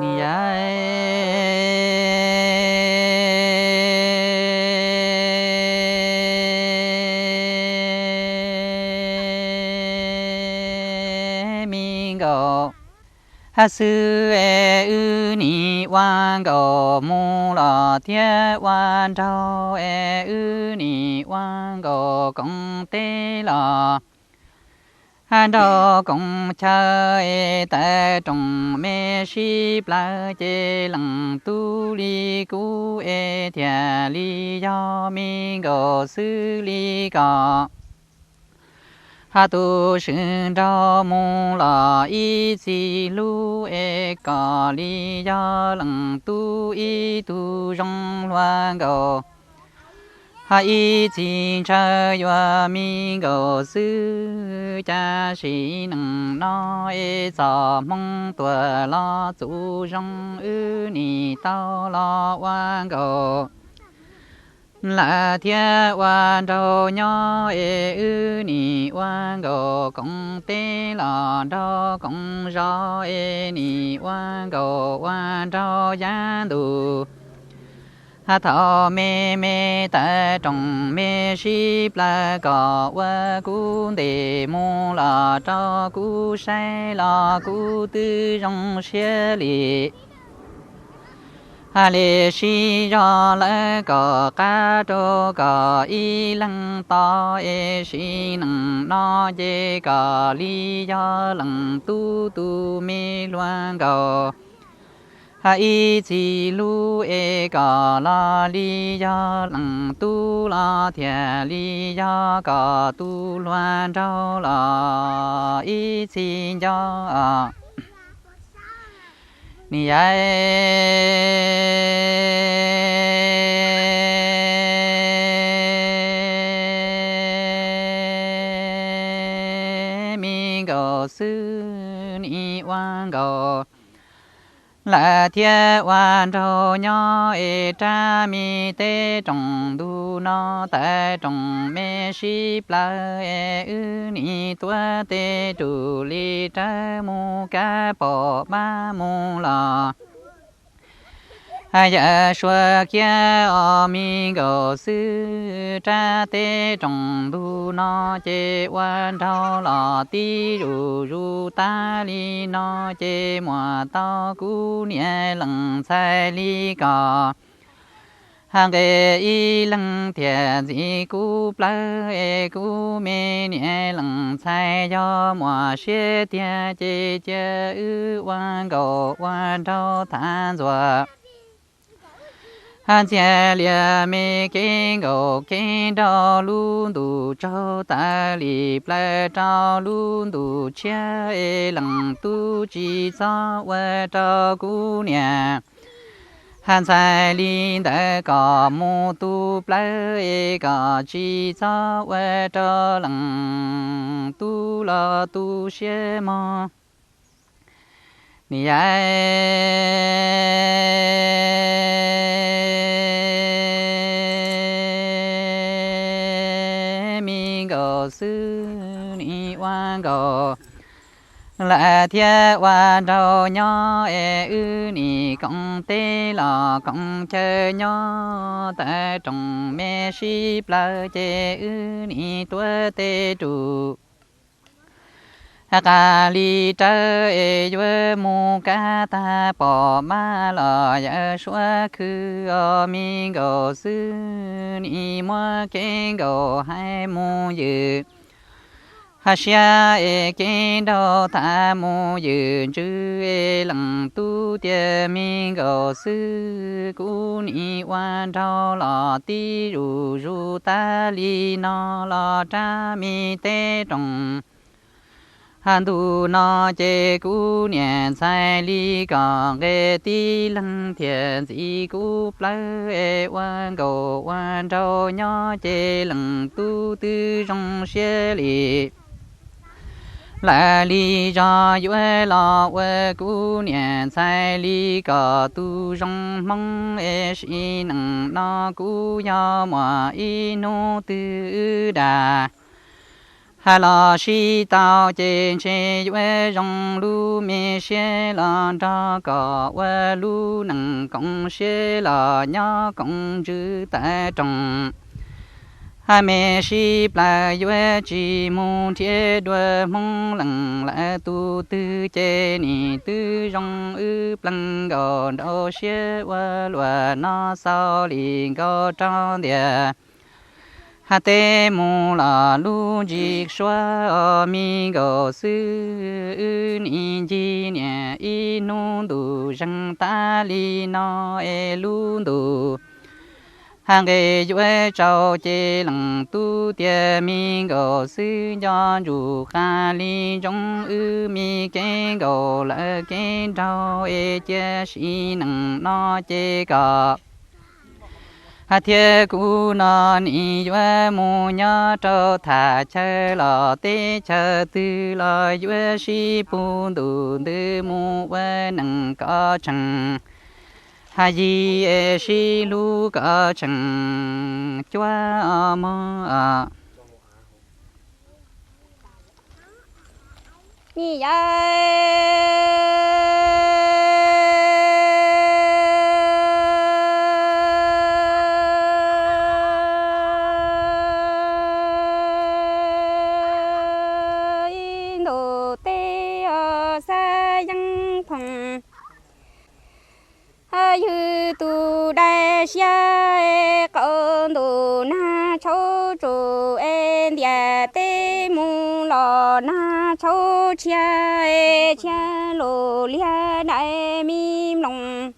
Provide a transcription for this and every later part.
Ni yai me nkaus hab xwb es wb nim ua nkaus mus los thiab ua nraug es wb nim ua nkaus koom teb los hab nraug koom chaw es tawv room me sib plawv ces leej tub li kuv es thiaj li yog me nkaus xwb li ko. Hab tus swm nraug mus los ib txhis hlub es kom li yog leej tub ib tug zoo hluas nkaus. Hab ib txhis ntshaw yuav me nkaus xwb, tab sis neej no es txoj hmoo tuaj los txuj zoo wb nim tau los ua nkaus lawm thiab ua nraug nyob es wb nim ua nkaus koom teb los nraug koom zos es nim ua nkaus ua nraug yav ntuj. Hab thaum me me tawv room me sib plawv kom ua kuv ntes mus los rau kuv saib los kuv twb zoo siab li. Hab li sib zog lawm kom qab rau kom ib leeg tau es sim neej no ces kom li yog leej tub tus me hluas nkaus. Hab ib txhis hlub es kom los li yog leej tub los thiaj li yog kom tus hluas nraug los ib txhis nco. Ni yai me nkaus xwb nim ua nkaus lawm thiab ua nraug nyob es rab me teb room ntuj no tawv room me sib plawv es wb nim tuav tej rus li rawv mus kab pom mab mus los. Yawm suav khiav os me nkaus xwb, rab teb room ntuj no ces ua nraug los tib zus zus tag li no ces muaj tau kuv niam leej ntxhais li ko. Hab nqe ib leeg thiaj ntxiv kuv plawv es kuv me niam leej ntxhais yog muaj siab tiag ces cia wb ua nkaus ua nraug thav ntxuag. Hab ntxiag lias me kev nkaus kev nraug lub ntuj tsaug tas li plaws rau lub ntuj tshiab es leej tub tsis txhob ua rau kuv niam. Hab ntxhais li ntawd kom mus tu plawv es kom tsis txhob ua rau leej tub los tu siab mog. Ni yai me nkaus xwb nim ua nkaus lawm thiab ua nraug nyob es wb nim koom teb los koom chaw nyob tawv room me sib plawv ces wb nim tuav tej rus Has qas li rawv es yuav mus kab tag pom mab los yawm suav khwv os me nkauj xwb, nim muab kev nkauj hais mus ywm. Has siab es kev nraug tham mus ywm ntsws es leej tub tias me nkauj xwb, kuv nim ua nraug los tib zuj zus tas li no los rab me teb rooj. Has ntu no ces kuv niam ntxhais li kom nqe tib leeg thiaj ntxiv kuv plawv es ua nkauj ua nraug nyob ces leej tub twb zoo siab li. Lawv li zog yuav los ua kuv niam ntxhais li kom tus zoo hmoob es sim neej no kuv yog muaj ib hnub twg wb dag. Has los sib tau ces ntshe yuav zoo lub me siab los nrog kom ua lub neej koom siab los nyob koom ntsws tawm rooj. Has me sib plaws yuav tsis mus nrhiav dua hmoob leej lawm tus twg ces nim twb zoo wb pleeg nkauj nraug siab ua luaj no xaus li nkaus rau ntiag. Has teb mus los lub ntsis suav os me nkauj xwb, wb nim ncig niam ib hnub ntuj zeeg tas li no es lub ntuj. Has nqe yuav tsaus ces leej tub tias me nkauj xwb, nco ntsuj qab li ntsoov wb me kev nkauj lawm kev nraug es cia sim neej no ces kom Has thiab kuv no nim yuav mus nyob rau thaj chaw los teb chaws twg los yuav sib pug ntuj ntws mus ua neej kom tseem. Has yig es sib hlub kom tseem cuab mog. Ni yawm ib ntus teb os xab yeeb phoom. Ywg tus dai siab qau ntus nag tshauv tsuas es ntiaj teb mus los nag tshauv tshia es tshia lus liag dai me mloog.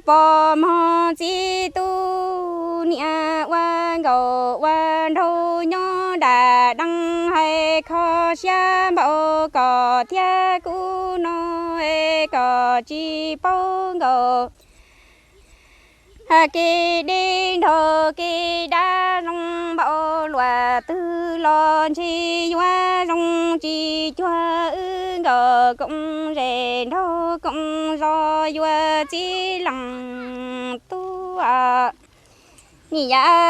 Pom mog txiv tub niam ua nkaus ua nraug nyob dam dees hais kho siab npaum kom thiab kuv no es kom tsis paub nkaus. Kev deb nrog kev dab zoo npaum luaj twg los ntshe yuav zoo tsis cuag wb nkaus koom zem nraug koom zos yuav txiv leej tub. Ni yawm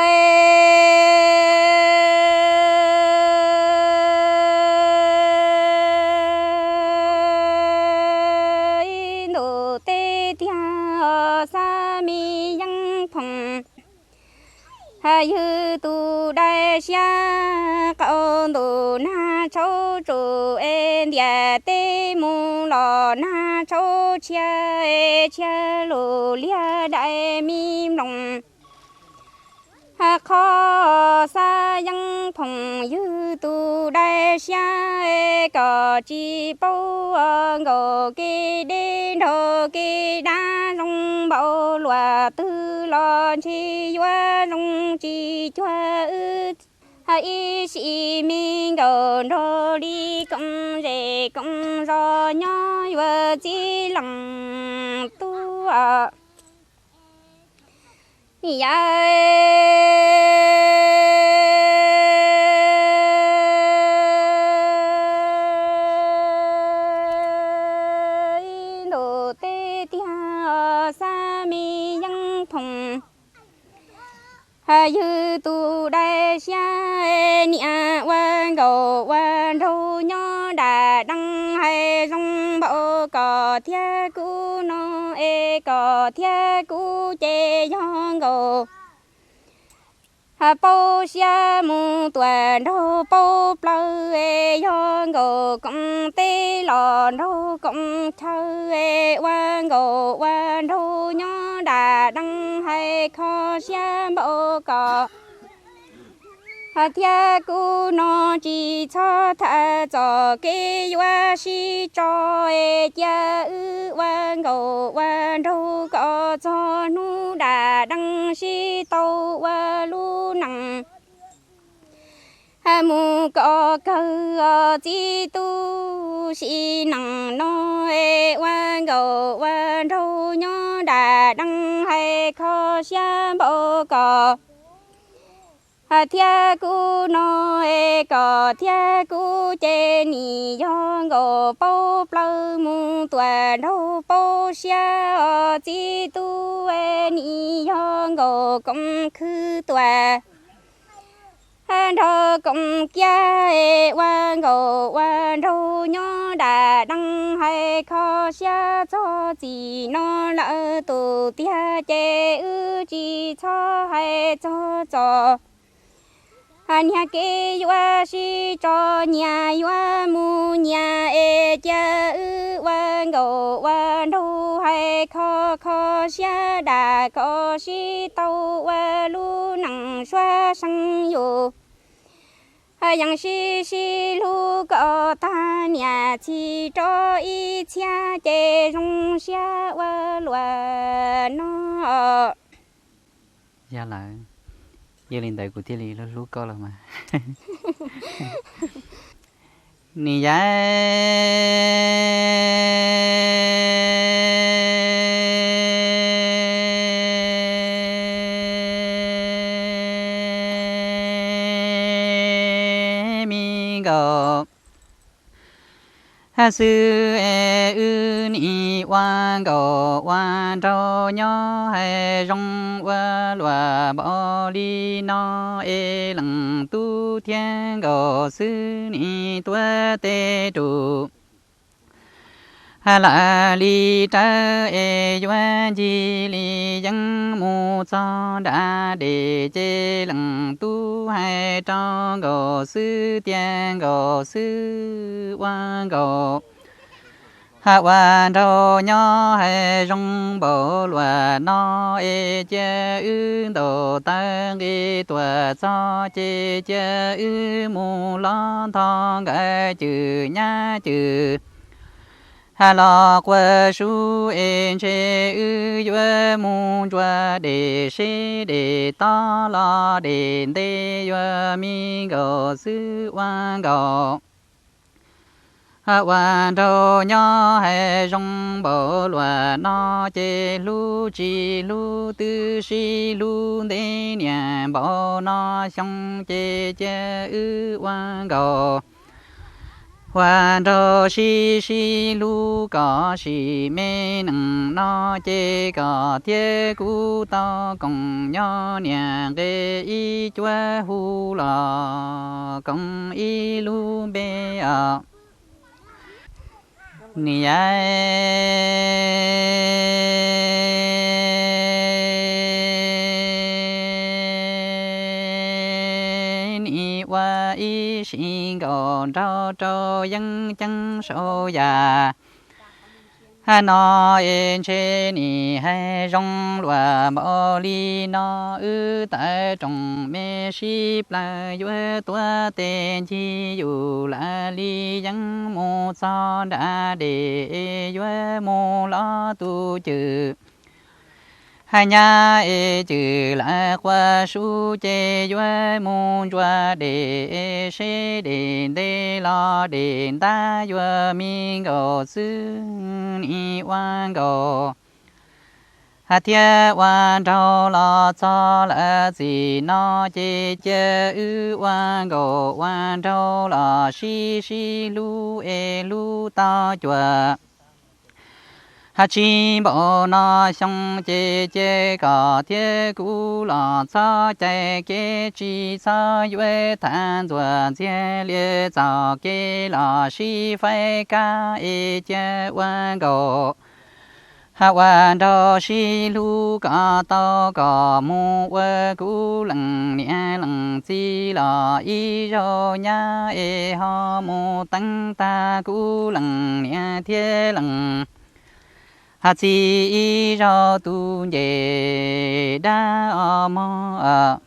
ib ntus teb tiag xab me yeeb phoom. Ywg tus dai siab qau ntus nag tshauv tsuas es ntiaj teb mus los nag tshauv tshia es tshia lus liag dai me mloog. Qhov xab yeeb phoom ywg tus dai siab kom tsis paub nkaus kev deb nrog kev dab zoo npaum luaj twg los ntshe yuav zoo tsis cuag wb ib sim me nkaus nrog li koom zem koom zos nyob yuav txiv leej tub. Ni yawm ib ntus teb tiag xab me yeeb phoom. Ywg tus dai siab niam ua nkaus ua nraug nyob dam dees hais zoo npaum kom thiab kuv no es kom thiab kuv ces yog nkaus. Paub siab mus tuam nraug paub plawv, yog nkaus koom teb los nraug koom chaw, ua nkaus ua nraug nyob nram deej hais kho siab npaum ko. Thiab kuv no tsis txhob tham txog kev yuav sib tso, cia wb ua nkaus ua nraug kom txog hnub nram deej sib tau ua lub neej mus kom kawg os txiv tub. Sim neej no ua nkaus ua nraug nyob nram deej hais kho siab npaum ko. Thiab kuv no kom thiab kuv ces nim yog nkaus paub plawv mus tuam nraug paub siab os txiv tub, nim yog nkaus koom khwv tuam nraug koom kiab, ua nkaus ua nraug nyob nram deej hais kho siab txog txim no lawm tus tiag ces wb tsis txhob hais txog txom nyem kev yuav sib tso, nyias yuav mus nyias es cia wb ua nkaus ua nraug hais kho kho siab dam kom sib tau ua lub neej suab seev yus. Yeej sib sib hlub kom tag niam txiv rov ib txhiab ces zoo siab ua luaj no. Yog lawm, yog li ntawd kuv thiaj li hlub hlub koj los mas. Nim yaib me nkaus xwb es wb nim ua nkaus ua nraug nyob hais zoo ua luaj npaum li no es leej tub thiab nkauj xwb nim tuav tej rus lawm li rawv es yuav ncig li yeeb mus txog nram dej ces leej tub hais rau nkauj xwb tias nkauj xwb ua nkaus ua nraug nyob hais zoo npaum luaj no es cia wb ntaus taw nqi tuaj txog ces cia wb mus lov ntho nkawd cwm nyab cwm los quaj sub es ntshe wb yuav mus ntsuas dej seb dej tob los dej ntev yuav me nkaus xwb ua nkaus ua nraug nyob hais zoo npaum luaj no ces hlub tsis hlub twb sib hlub ntev niaj npaum no xyoo ces cia wb ua nkaus ua nraug sib sib hlub kom sim me neej no ces koj thiab kuv tau koom nyob niaj nqe ib cuab hu los koom ib lub npe os. Nim yaib nim ua ib sim nkaus nraug rau yeeb ceeb saum yam no es ntshe nim hais zoo luaj npaum li no wb tawv rooj me sib plawg yuav tuav tes ncig yus lawm li yeeb mus txog nram dej es yuav mus lov tus cwm hais nyab es cwm lawm quaj sub ces yuav mus ntsuas dej es seb dej ntev los dej ntab yuav me nkaus xwb nim ua nkaus thiab ua nraug los txog lawm txim no ces cia wb ua nkaus ua nraug los sib sib hlub es hlub tau cuam hais tsis npaum no xyoo ces cia koj thiab kuv los txhob cais kev tsis txhob yuav tham ntxuaj ntxiag li txoj kev los sib faib kab es cia ua nkaus Hab ua nraug sib hlub kom tau kom mus ua kuv leej niam leej txiv los ib zaug nyab es ho mus teev tag kuv leej niam thiab leej hab txiv ib zaug tu nce dab os mog.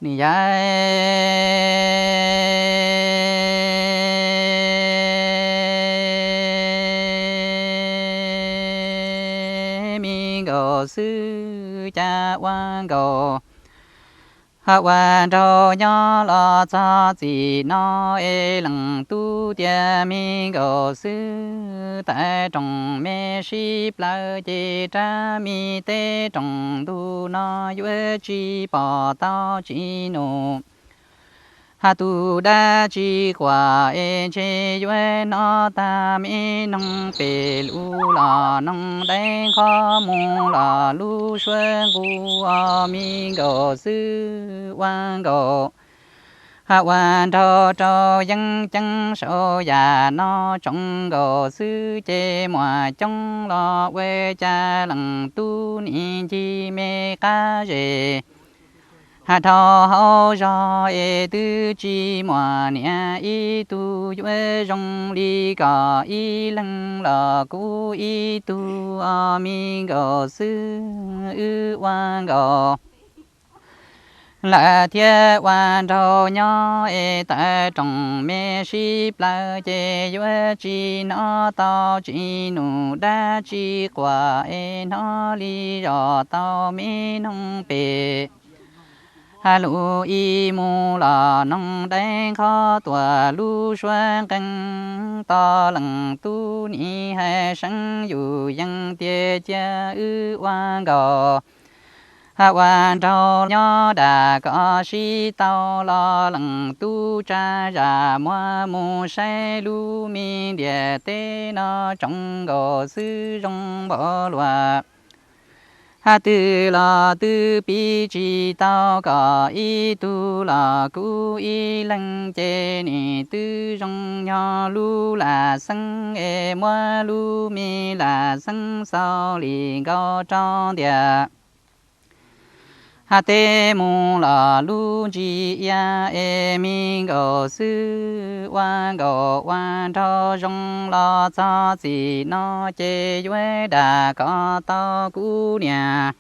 Nim yog me nkaus xwb cas ua nkaus, hab ua nraug nyob los txog txim no es leej tub tias me nkaus xwb, tav rooj me sib plawv ces rab me teb rooj ntug no yuav tsis pom tau tsis num. Hab tus dab tsi quas es ntshe yuav hnov tag me noog pem lus los noog deev qhov mus los lub suab nqus os me nkaus xwb ua nkaus. Hab ua nraug rau yeeb ceeb saum yam no tsoom nkaus xwb ces muaj coob los ua cas leej tub nim ncig me qab zes. Hab dhau hauv zog es twb tsis muaj niam ib tug yuav zoo li kom ib leeg los kuv ib tug os me nkaus xwb wb ua nkaus. Lawm thiab ua nraug nyob es tav rooj me sib plawv ces yuav tsis hnov tau tsis num dab tsi quas es hnov li zos tau me noog pem. Hab lus ib mus los noog deev qhov tuaj lub suab nqeeb to leej tub nim hais seev yus yees tias cia wb ua nkaus. Hab ua nraug nyob dam kom sib tau los leej tub tsa zam muab mus saib lub me ntiaj teb no tsoom nkaus xwb zoo npaum luaj. Hab twg los twb pib tsis tau kom ib tug los kuv ib leeg ces nim twb zoo nyob lub lam xeeb es muab lub me lam xeeb xaus li nkaus rau ntiag. Hab teb mus los lub ntsis ia es me nkaus xwb ua nkaus ua nraug zoo los txog txim no ces yuav dam kom tau kuv niam.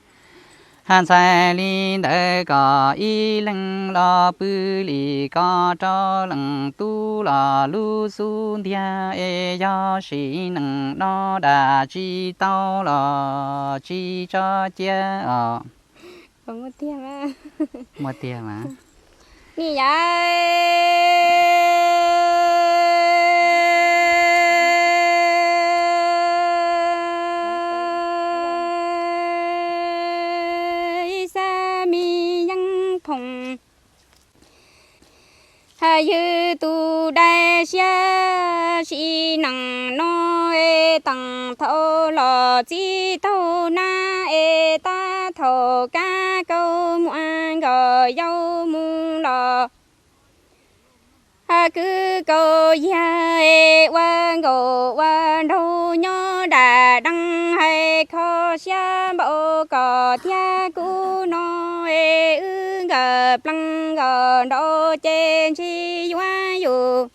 Hab ntxhais li ntawd kom ib leeg los pw li ko rau leej tub los lub xub ntiag es yog sim neej no dam tsis tau los tsis tso cia os. Muaj tiag mas. Nim yog ib xab me yeeb phoom, hab yug tus dai siab sim neej no es teem thaum los txij taug nab es tab thaum kab kaug muaj nkaus yau mus los. Hab kwv kaus yag es ua nkaus ua nraug nyob dam deev hais kho siab npaum kom thiab kuv no es wb nkawm plees nkaus nraud ces ntshe yuav yus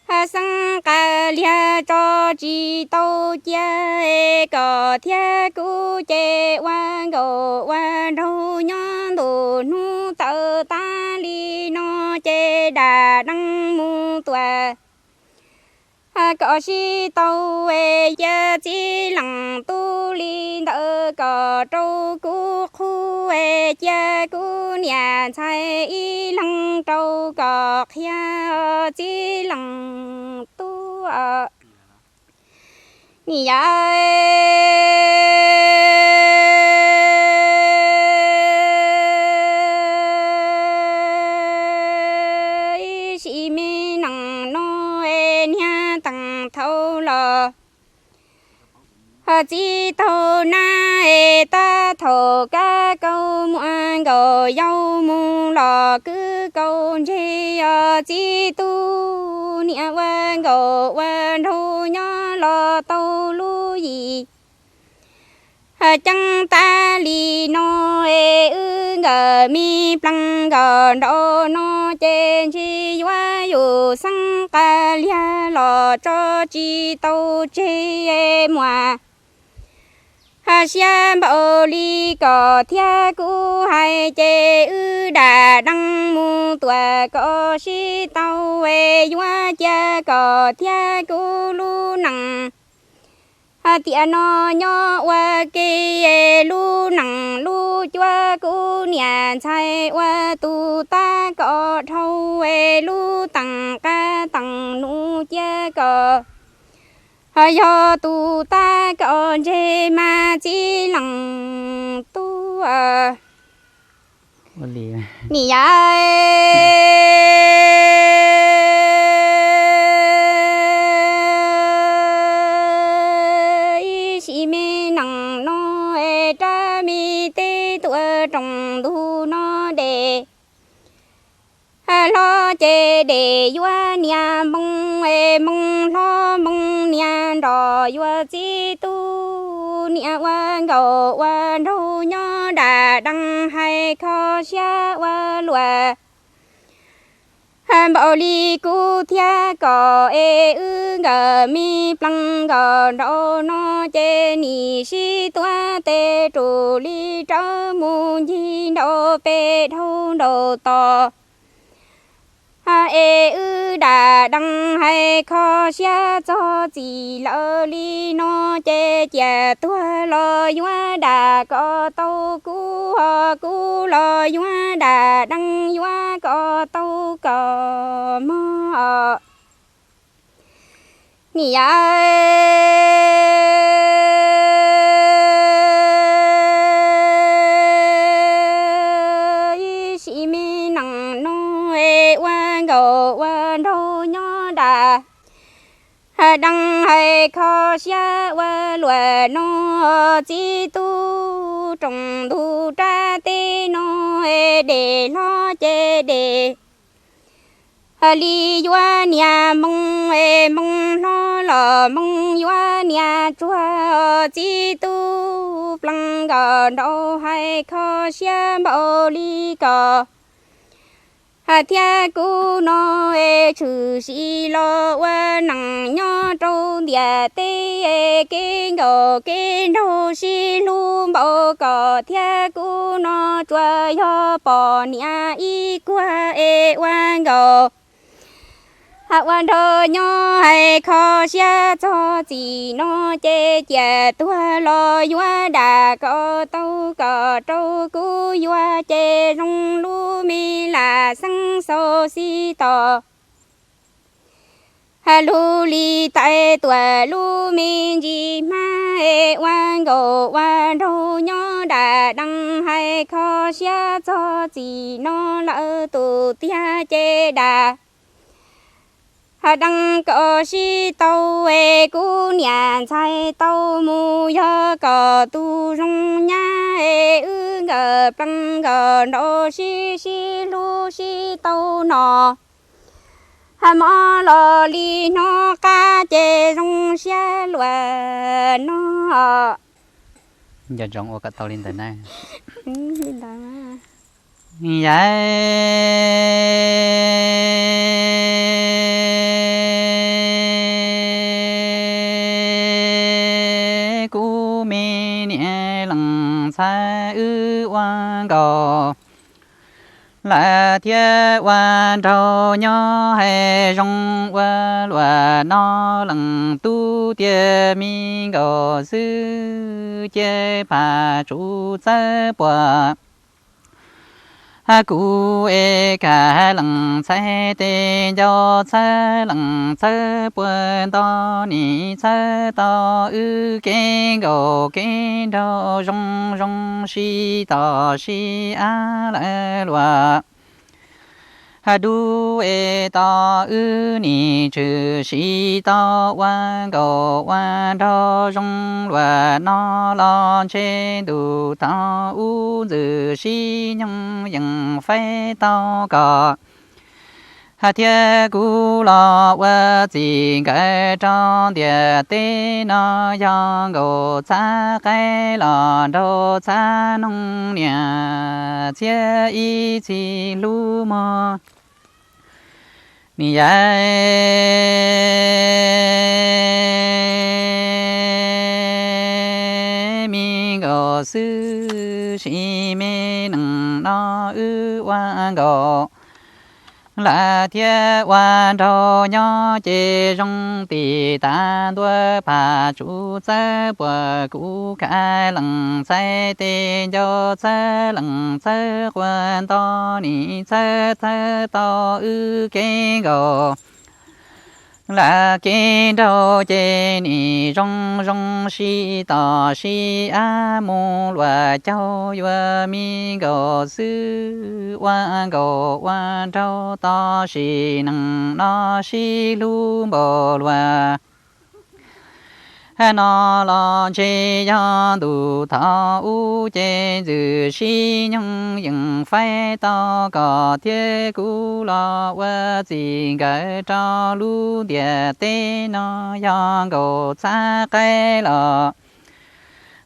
hab xeeb qas liag tso tsis tau cia es kom thiab kuv ces ua nkaus ua nraug nyob ntu hnub tawm tas li no ces dam deev mus tuaj. Hab kom sib tau es cia txij leej tub li ntawd kom rau kuv qhuas es cia kuv niam ntxhais ib leeg rau kom qhia txij leej tub. Nim yog ib sim me neej no es niag teem thaum los hab txij taug nab es tab thaum kab kaug muaj nkaus yau mus los kwv kaus ntseg os txij tub niam ua nkaus ua nraug nyob los tau lub yim. Ceeb tas li no es wb nkawm me plees nkaus nraum no ces ntshe yuav yus xeeb qa liag los tso tsis tau tseg muam. Siab npaum li kom thiab kuv hais ces wb dam dees mus tuam kom sib tau es yuav cia kom thiab kuv lub nees tiam no nyob ua ke es lub nees lub cuab kuv niam ntxhais ua tus tab kom dhau es lub teem qab teem nus cia kom ho yog tus tab kom ntseg mas txiv leej tub nim yam ib sim me nees no es rab me teb tuaj roos ntug no dej hlob ces dej yuav nias npoo es npoo hlob npoo nias nrog yuav txiv tub niam ua nkaus ua nraug nyob dam dees hais kho siab ua luaj npaum li kuv thiab kom es wb nkawm me plees nkaus nraum no ces nim sib tuav tes rus li rawv mus ncig nraum pem dhau nraum tod es wb dam dees hais kho siab txog txim lawm li no ces ciam tuag los yuav dam kom tau kuv ho kuv los yuav dam dees yuav kom tau kom mog nim yam ib sim me nees no es ua nkaus ua nraug nyob dam dees hais kho siab ua luaj no txiv tub roos ntug rab teb no dej hlob ces dej li yuav nias npoo es npoo hlob los npoo yuav nias tsuag txiv tub plees nkaus nraum hais kho siab npaum li kom thiab kuv no es tshwm sim los ua neej nyob rau ntiaj teb es kev nkauj kev nraug sib hlub npaum kom thiab kuv no tsuas yog poj niam ib kuag es ua nkaus ua nraug nyob hais kho siab txog txim no ces ciam tuag los yuav dam kom tau kom rau kuv yuav ces zoo lub me lam xeeb xaus xib tos lug li tais tuam lub me ntsis hmab es ua nkaus ua nraug nyob dam dees hais kho siab txog txim no lawm tus tiag ces dam dees kom sib tau es kuv niam ntxhais tau mus yog kom tus zoo nyab es wb nkawm plees nkaus nraum sib sib hlub sib tau no mob los li hnub qab ces zoo siab luaj no. Nco ntsoov ua kom tau li ntawd na. Yam kuv me niam leej ntxhais wb ua nkaus lawm thiab ua nraug nyob hais zoo ua luaj no leej tub tiag me nkaus xwb cia phaj tsum txawb puas kuv es kaj leej ntxhais tes ncau txhawb leej txhawb puag nto nim txhawb tau wb kev nkauj kev nraug zoo zoo sib tos sib ab lawm luaj dub es tos wb nim tshwm sim tau ua nkauj ua nraug zoo luaj no los ntshe ntuj thaum ub ntxwg sib nyoog yeej faib tau kom Hais tias kuv los ua txij nkawm rau ntiaj teb no, yog nkaus txhab qaib los nraug txhab noog, niam txiab ib txhis hlub mog. Nim yav me nkaus xwb, sim me neej no wb ua nkaus lawm thiab ua nraug nyob ces zoo tim tas ntua phaj tsum txawb puag kuv khav lees txhais tes ncau txhawb lees txhawb quas nto nim txhawb txhawb tau wb kev nkaus lawm kev nraug ces nim zoo zoo sib tos sib ab mus luag caug yuav me nkaus xwb ua nkaus ua nraug tos sim neej no sib hlub npaum luaj no los ntshe yog ntuj thaum ub ces ntxwg sib nyoog yeej faib tau koj thiab kuv los ua txij nkawm rau lub ntiaj teb no yog nkaus txhab qaib los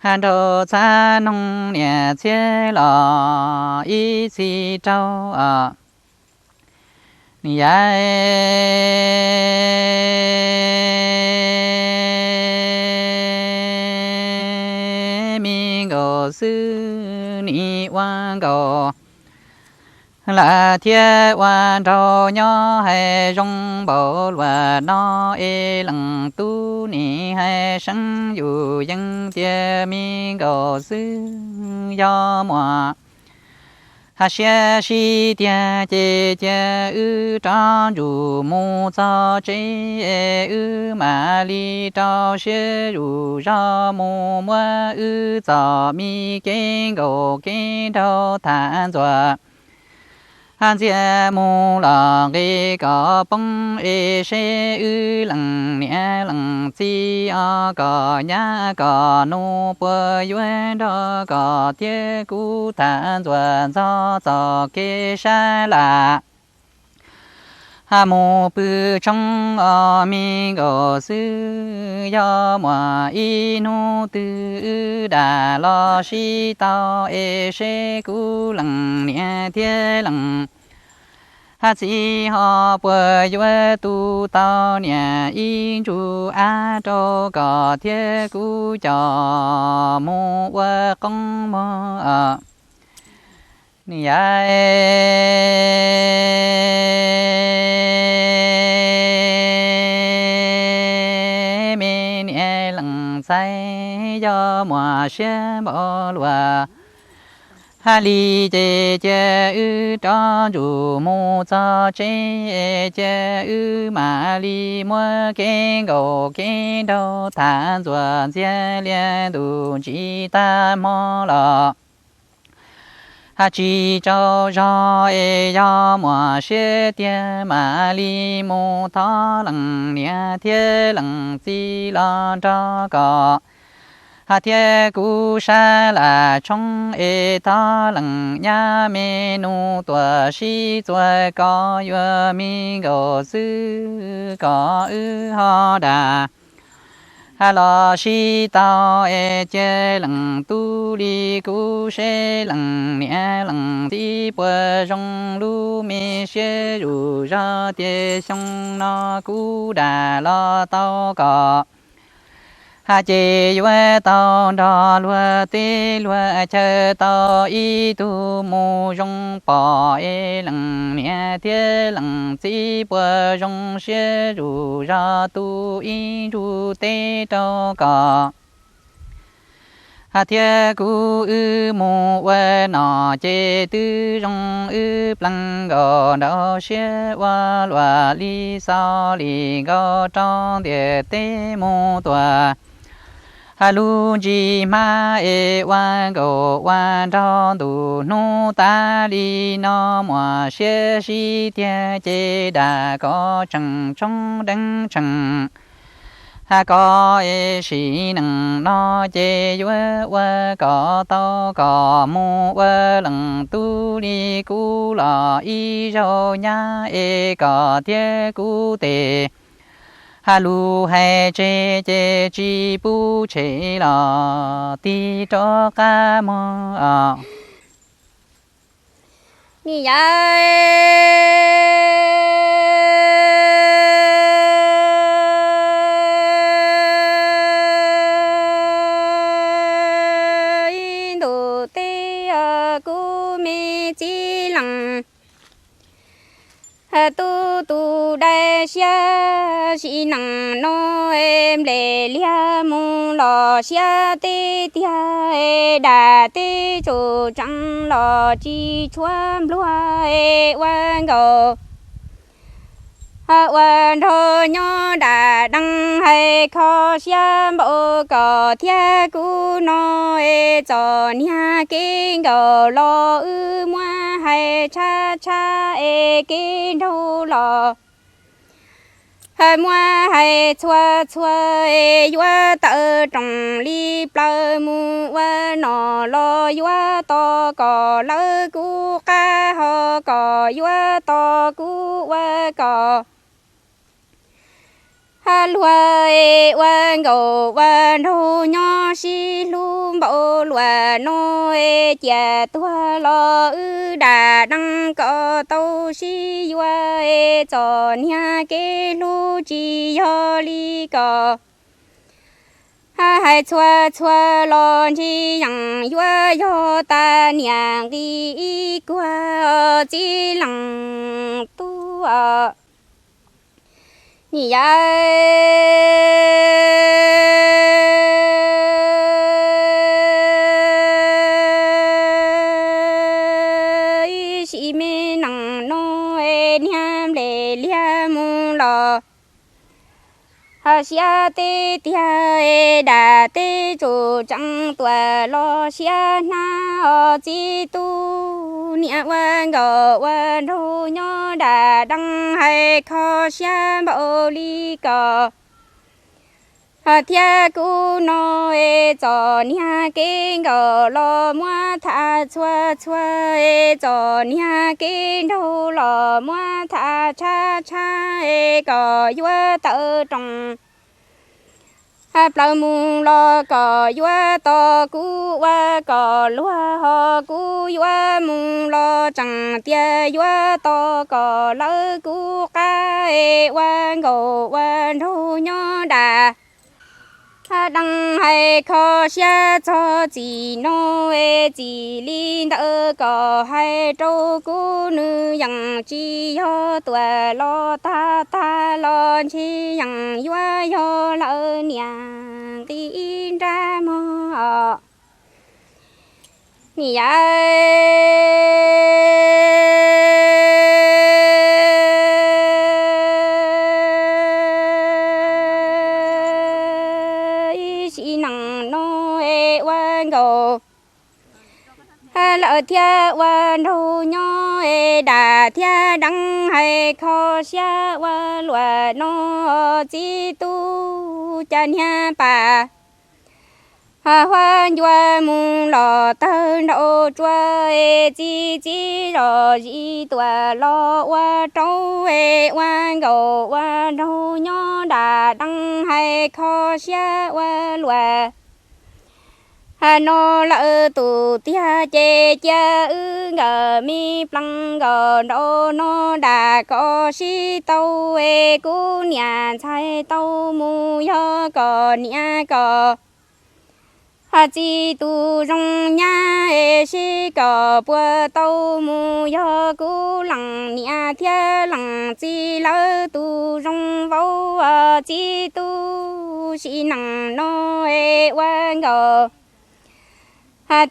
nraug txhab noog niam txiab los ib txhis raug nim yav me nkaus xwb nim ua nkaus lawm thiab ua nraug nyob hais zoo npaum luaj no es leej tub nim hais seev yus yeej tias me nkaus xwb yog muaj hais siab sib tiag ces cia wb rov ntsum mus txog tsev es wb mam li rau siab zuj zog mus muab wb txoj me kev nkaus kev nraug tham ntxuav ntxiag mus los nqis kom poob es seb wb leej niam leej txiv os kom nyab kom nus puas yuav nrog koj thiab kuv tham ntxuav ntxog txoj kev sab lam mus pw tshoob os me nkaus xwb. Yog muaj ib hnub twg wb dam los sib tau es seb kuv leej niam thiab leej txiv ho puas yuav tu tau niam ib ntsug av rau koj thiab kuv coj mus ua qoob muag. Nim yav me niam leej txiv, yog muaj siab npaum luaj hais li ces cia wb rov ntsum mus txog tsev, cia wb mam li muab kev nkaus kev nraug tham ntxuav ntxiag li ntuj ntsis tag hmo los hais tsis tsaug zog es yog muaj siab tiag mam li mus thov leej niam thiab leej txiv los nrog koj hais thiab kuv sab lam tshoob es thov leej nyab me nus tuaj sib txuas kom yuav me nkaus xwb kom wb ho dam los sib tau es cia leej tub li kuv seb leej niam leej txiv puas zoo lub me siab zuj zog tias xyoo no kuv dam los tau kom hais ces yuav tau nrog luag teb luag chaw tau ib tug mus zoo pom es leej niam thiab leej txiv puas zoo siab zuj zog tu ib ntsug teb rau koj hais thiab kuv wb mus ua nom ces twb zoo wb plees nkaus nraug siab ua luaj li xaus li nkaus rau ntiaj teb mus tuaj hais lub ntsig hmab es ua nkaus ua nraug ntuj hnub tas li no muaj siab sib tiag ces dam kom tseem tshoob deev tseem Koj es sim neej no ces yuav ua kom tau kom mus ua leej tub li kuv los ib zaug nyab es koj thiab kuv tes lus hais tseg ces tsis pub tshem los tig rov qab mog. Ni yawm ib ntus teb kuv me txiv leej tub tu dai siab sim neej no es nplej liag mus los siab teb tiag es dam teb tsuj tsees los tsis tshuav npluag es ua nkaus ua nraug nyob dam dees hais kho siab npaum koj thiab kuv no es txom nyag kev nkaus los wb muab hais tshab tshab es kev nraug los muab hais txhua txhua es yuav tawm roos li plaws mus ua nom los yuav tos kom lawv kuv qab ho kom yuav tos kuv ua kom luag es ua nkaus ua nraug nyob sib hlub npaum luaj no es ciaj tuag los wb dam dees kom tau sib yuav es txom nyag kev hlub tsis yog li koj hais txhua txhua los ntshe yeej yuav yog tas niam nqi ib kuag txiv leej tub os. Ni yawm ib sim me neej no es niag nplej liag mus los siab teb tiag es dam teb tsuj tsees tuaj los siab hnab os txiv tub niam ua nkaus ua nraug nyob dam dees hais kho siab npaum li koj thiab kuv no es txom nyag kev nkaus los muab tham txhua txhua es txom nyag kev nraug los muab tham tshab tshab es kom yuav tawm roos plaws mus los kom yuav tos kuv ua kom luag ho kuv yuav mus los tseem tias yuav tos kom lawv kuv qab es ua nkaus ua nraug nyob dam dees hais kho siab txog txim no es txim li ntawd kom hais rau kuv nws yeej tsis yog tuaj los tag tag los ntshe yeej yuav yog lawm niam nqi ib nrab mog os. Ni yawm ib sim neej no es ua nkaus lawm thiab ua nraug nyob es dam thiab dees hais kho siab ua luaj no txiv tub cas niag pas huab ncua mus los tawg nraum tsua es txi txiv zos zis tuaj los ua rau es ua nkaus ua nraug nyob dam dees hais kho siab ua luaj no lawm tus tiag ces cia wb nkawd me plees nkaus nraum no dam kom sib tau es kuv niam ntxhais tau mus yog kom niam kom txiv tus zoo nyab es seb kom puas tau mus yog kuv leej niam thiab leej txiv lawv tus zoo vauv txiv tub sim neej no es ua nkaus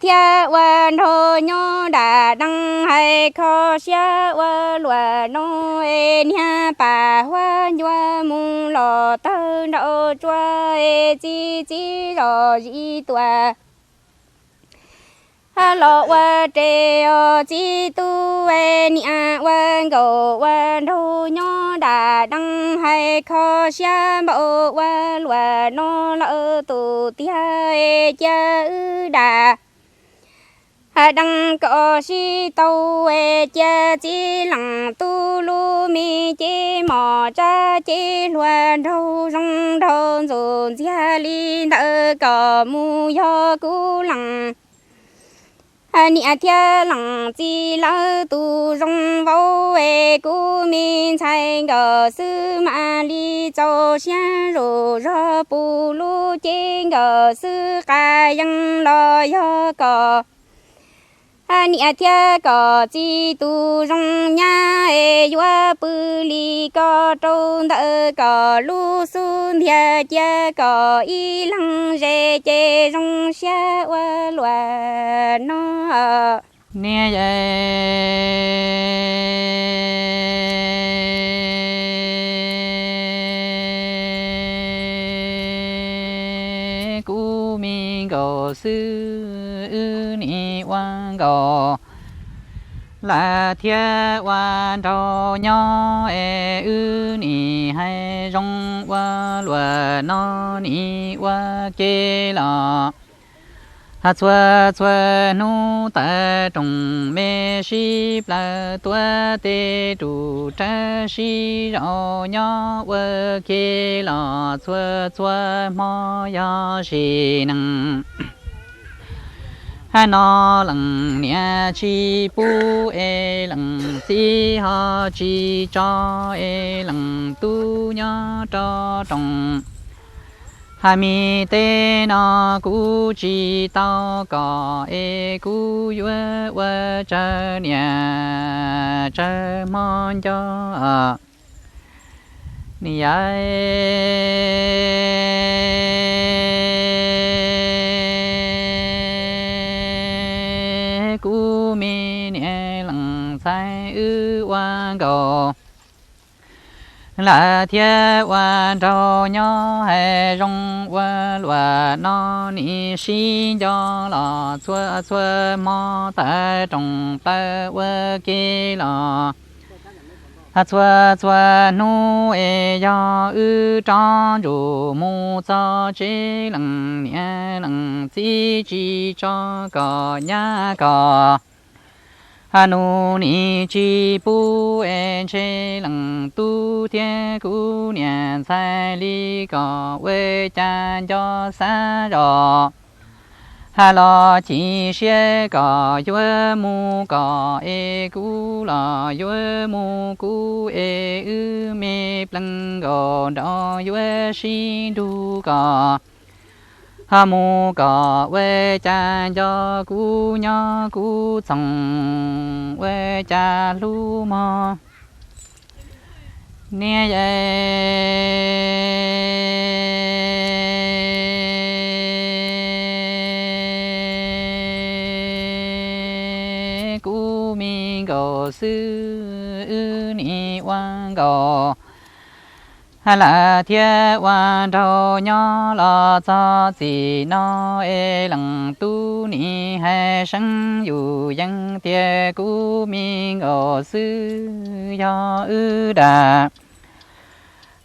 thiab ua nraug nyob dam dees hais kho siab ua luaj no es niag pas huab ncua mus los tawg nraum tsua es txi txiv zos zis tuaj Los ua re os txiv tub, niam ua nkauj ua nraug nyob dam deeb, hais kho siab npaum ua luaj no lawm tus tiag, cia wb dam deeb kom sib tau, cia txiv leej tub lub me cev mom tsab cev hluas nraug zoo nraug ntxuj ntxiag li ntawd kom mus yog kuv leej niam thiab leej txiv lawv tus zoo vauv, es kuv me ntxhais nkawd xwb mam li txaus siab zuj zog pub lub cev nkawd xwb qas yees los yog kom niam thiab kom txiv tus zoo nyab, es yuav pw li ko rau ntawm kom lub xub ntiag cia kom ib leeg ze ces zoo siab ua luaj no. Niam yau, kuv me nkauj xwb, wb nim ua nkauj lawm thiab ua nraug nyob, es wb nim hais zoo ua luaj no nim ua ke los. Txhua txhua hnub taws rooj me sib plaws tuav tej rus rawv sib zaum nyob ua ke los txhua txhua hmo yog sim neej. Hab no leej niam tsis pub es leej txiv ho tsis tso es leej tub nyob rau rooj. Hab me teb no kuv tsis tau kom es kuv yuav ua tsawg niaj tsawg hmo nco. Niam yau, kuv me niam leej ntxhais wb ua nkauj lawm thiab ua nraug nyob, hais zoo ua luaj no nim sib nco los txhua txhua hmo taws rooj plaws ua ke los. Txhua txhua hnub es yog wb rov ntsuj mus txog tsev, leej niam leej txiv tsis tso kom nyab kom nus, nim tsis pub es ntshe leej tub thiab kuv niam ntxhais li kom ua cas nco xav zog. Hab los chim siab kom yuav mus kom es kuv los yuav mus, kuv es wb me pleev nkaus nraud yuav sib nrug kom ho mus kom ua cas nco kuv nyob kuv txhoov, ua cas hlub mog. Niam yau, kuv me nkauj xwb, wb nim ua nkauj lawm thiab ua nraug nyob los txog txij no es leej tub nim hais seev yus yees tias kuv me nkauj xwb yog wb dag.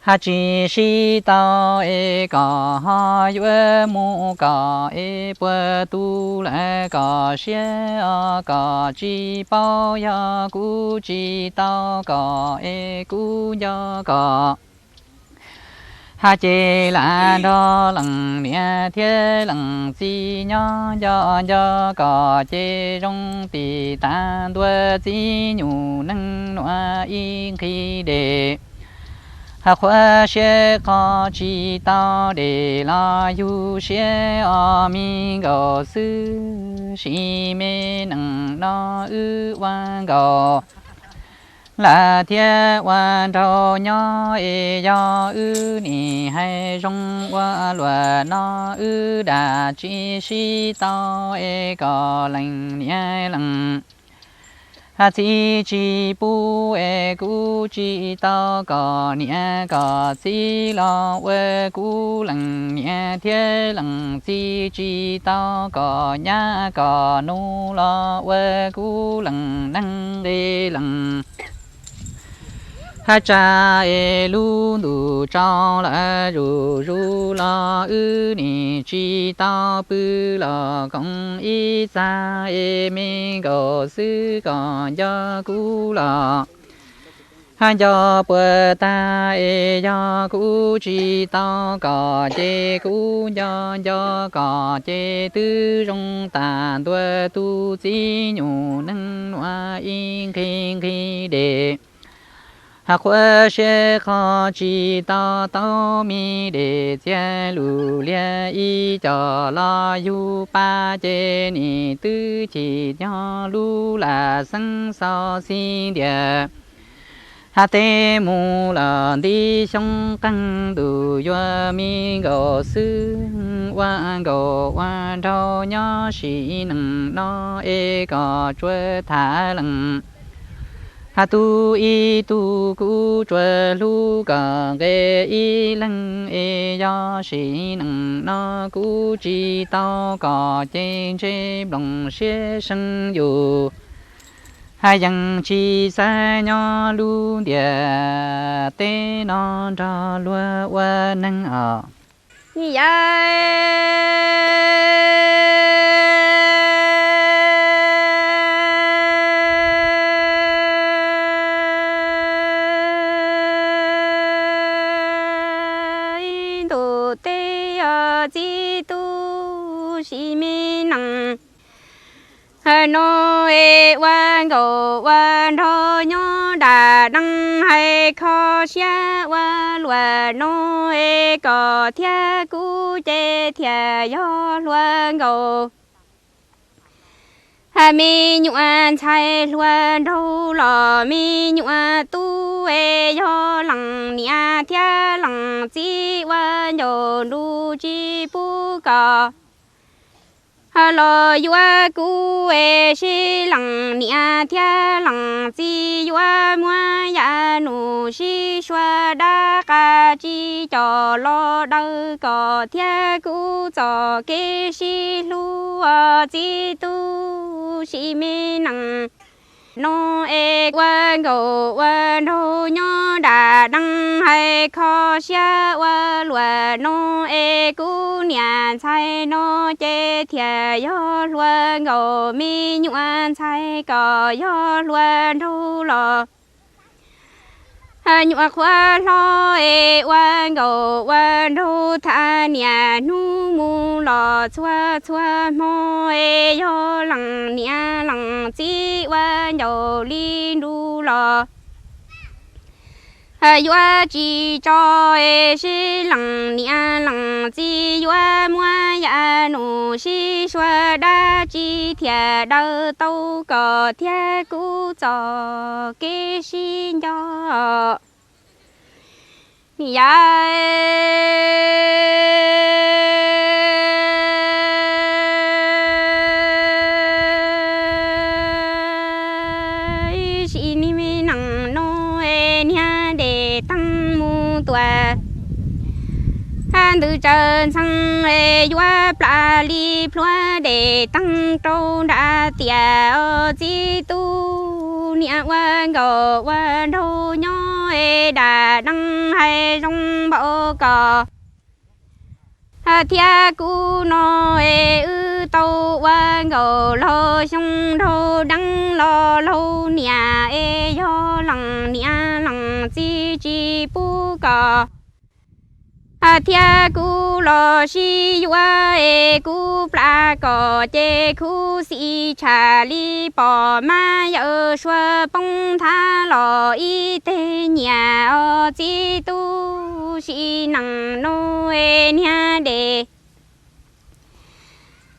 Hab tsis sib tau es kom ho yuav mus kom es puag tu lawm kom siab os, kom tsis paub yog kuv tsis tau kom es kuv nco kom. Hab ces lam nrog leej niam thiab leej txiv nyob nco nco kom ces zoo tim tas ntua txiv nyuj neej nuav ib nqhis dej. Hab qhuav siab qhov tsis tau dej los yug siab os, me nkauj xwb sim me neej no wb ua nkauj lawm thiab ua nraug nyob es yog wb nim hais zoo ua luaj no wb dag tsis sib tau es kom leej niam leej Hab txiv tsis pub es kuv tsis tau kom niam kom txiv los ua kuv leej niam thiab leej txiv, tsis tau kom nyab kom nus los ua kuv leej neeg nqi leej. Hab tsam es lub ntuj tsaus lawm zuj zus los wb nim tsis tau pw los koom ib txhab es me nkaus xwb kom nco kuv los hab nco puas tag es yog kuv tsis tau kom ces kuv nco nco kom ces twb zoo tas ntua tus txiv nyuj neeg nuav ib nqhis nqhis dej. Hab qhuav siab qhov tsis tau tau me dej txiag lug liag ib co los yug pab ces nim twb chim nyob lub lam xeeb xauv xib ntiag. Hab teb mus los nti xyoob qeeg ntuj yuav me nkaus xwb, ua nkaus ua nraug nyob sim neej no es kom tsuas tham leej. Hab tug ib tug kuv tsuas hlub kom nqe ib leeg es yog sim neej no kuv tsis tau kom ces ntsej nplooj siab seev yus. Hab yeej tsis xav nyob lub ntiaj teb no nrog luag ua neeg os. Yam ntuj teb os txiv tub sim me neej no es ua nkaus ua nraug nyob dam deej hais kho siab ua luam no es kom thiab kuv ces thiaj yog hluas nkaus. Hab me nyuam ntxhais hluas nraug los me nyuam tub es yog leej niam thiab leej txiv ua ncaus nruj tsis pub kom los yuav kuv es sib leej niam thiab leej txiv yuav muab yam num sib sua dab qas tsis coj los daws kom thiab kuv txoj kev sib hlub os txiv tub sim me neej no es ua nkaus ua nraug nyob dam deej hais kho siab ua luam no es kuv niam ntxhais no ces thiaj yog hluas nkaus me nyuam ntxhais kom yog hluas nraug los nyuam qhuav hlob es ua nkaus ua nraug tham niaj hnub mus los txhua txhua hmo es yog leej niam leej txiv ua ncaus li nruj los yuav tsis tso es sib leej niam leej txiv yuav muab yam num sib sua dab tsi thiaj daws tau kom thiab kuv txoj kev sib nco. Yam sim neej no es niag dej teeb mus tuaj, ntws tsaws ntxheev es yuav plam li plhuav dej teeb rau nram tiaj os txiv tub niam ua nkaus ua nraug nyob es dam deej hais zoo npaum koj thiab kuv no es wb tau ua nkaus laug xyoo nraug deev los laug niam es yog leej niam leej txiv tsis pub koj thiab kuv los sib yuav es kuv plam koj ces khuv xim tshaj li pom mab yawm suav poob thav los ib teg nyiaj os txiv tub sim neej no es niag dej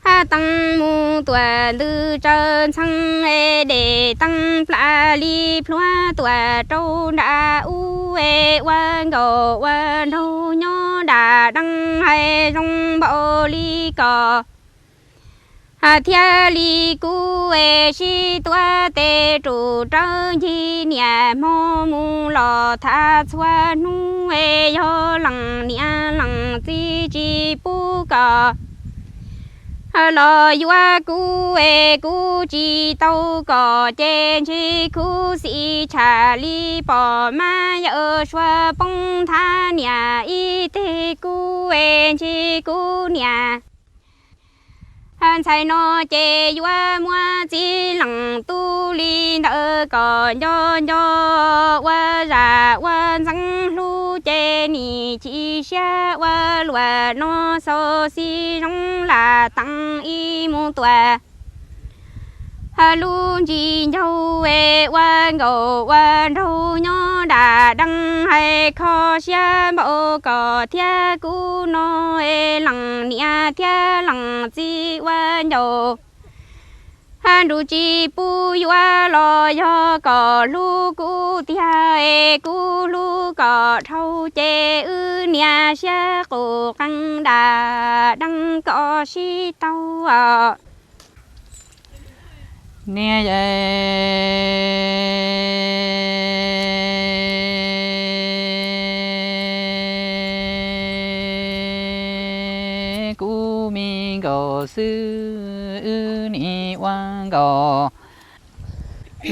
teeb mus tuaj ntws tsaws ntxheev es dej teeb plam li plhuav tuaj rau nram ub es ua nkaus ua nraug nyob dam deej hais zoo npaum li koj Thiaj li kuv es sib tuav tes rub rawv ncig niam hmo mus los thaj txhua hnub es yog leej niam leej txiv tsis pub kom los yuav kuv es kuv tsis tau kom ces ntshe khuv xim tshaj li pom mas yawm suav poob thab niam ib teg kuv es ntshe kuv niam ntxhais no ces yuav muab txiv leej tub li ntawd kom nco nco ua zam ua ntxeev hlub ces nim chim siab ua luam no xauv xib zoo lam teev ib mus tuam lub ntsis ncaug es ua nkaus ua nraug nyob dam dees hais kho siab npaum kom thiab kuv no es leej niam thiab leej txiv ua ncaus nrug tsis pub yuav los yog kom hlub kuv tiag es kuv hlub kom dhau ces wb niam siab qus qees dam dees kom sib tau niam kuv me nkaus xwb, wb nim ua nkaus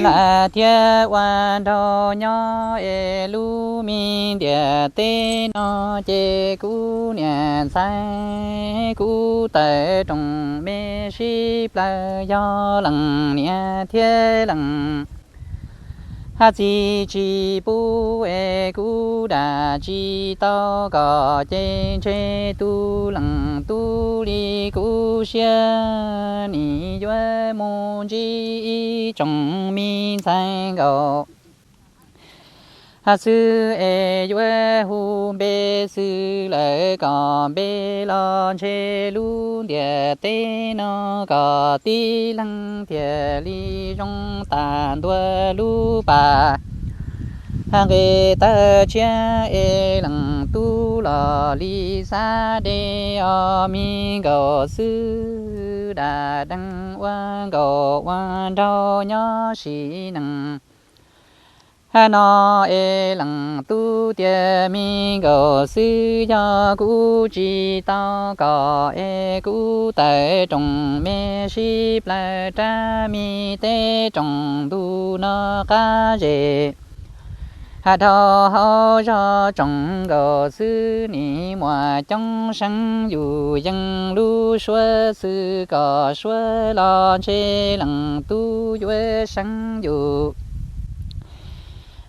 lam thiab ua nraug nyob es lub me ntiaj teb no ces kuv niam ntxhais kuv tawm rooj me sib plaws yog leej niam thiab leej txiv tsis pub es kuv dam tsis tau kom ces ntshe tus leej tub li kuv siab nim yuav mus ntsib ib tsoom me ntxhais nkaus xwb es yuav hu npe xwb lawm kom npe los ntshe lub ntiaj teb no kom tib leeg thiaj li zoo tas ntua lub pas nqe tawg tshiab es leej tub los li xav de os me nkaus xwb dam dees ua nkaus ua nraug nyob sim neej no es leej tub tias me nkaus xwb yog kuv tsis tau kom es kuv tawm rooj me sib plaws rab me teb rooj ntu no qab zes dhau hauv zog tsoom nkaus xwb nim muaj coob seev yus yees lub suab xwb kom suab los ntshe leej tub yuav seev yus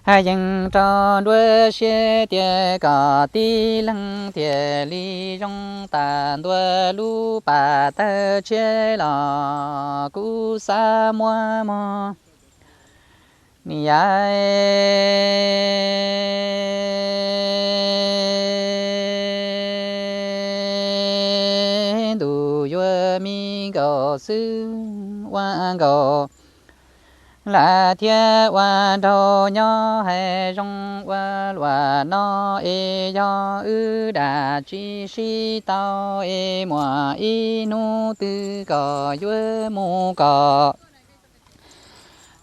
yees rau nruab siab tias kom tib leeg thiaj li zoo tas ntua lub pas tawg tshiab los kuv xav muab mog niam. Ntuj yuav me nkaus xwb ua nkaus lam thiab ua nraug nyob hais zoo ua luaj no es yog wb dam tsis sib tau es muaj ib hnub twg kom yuav mus kom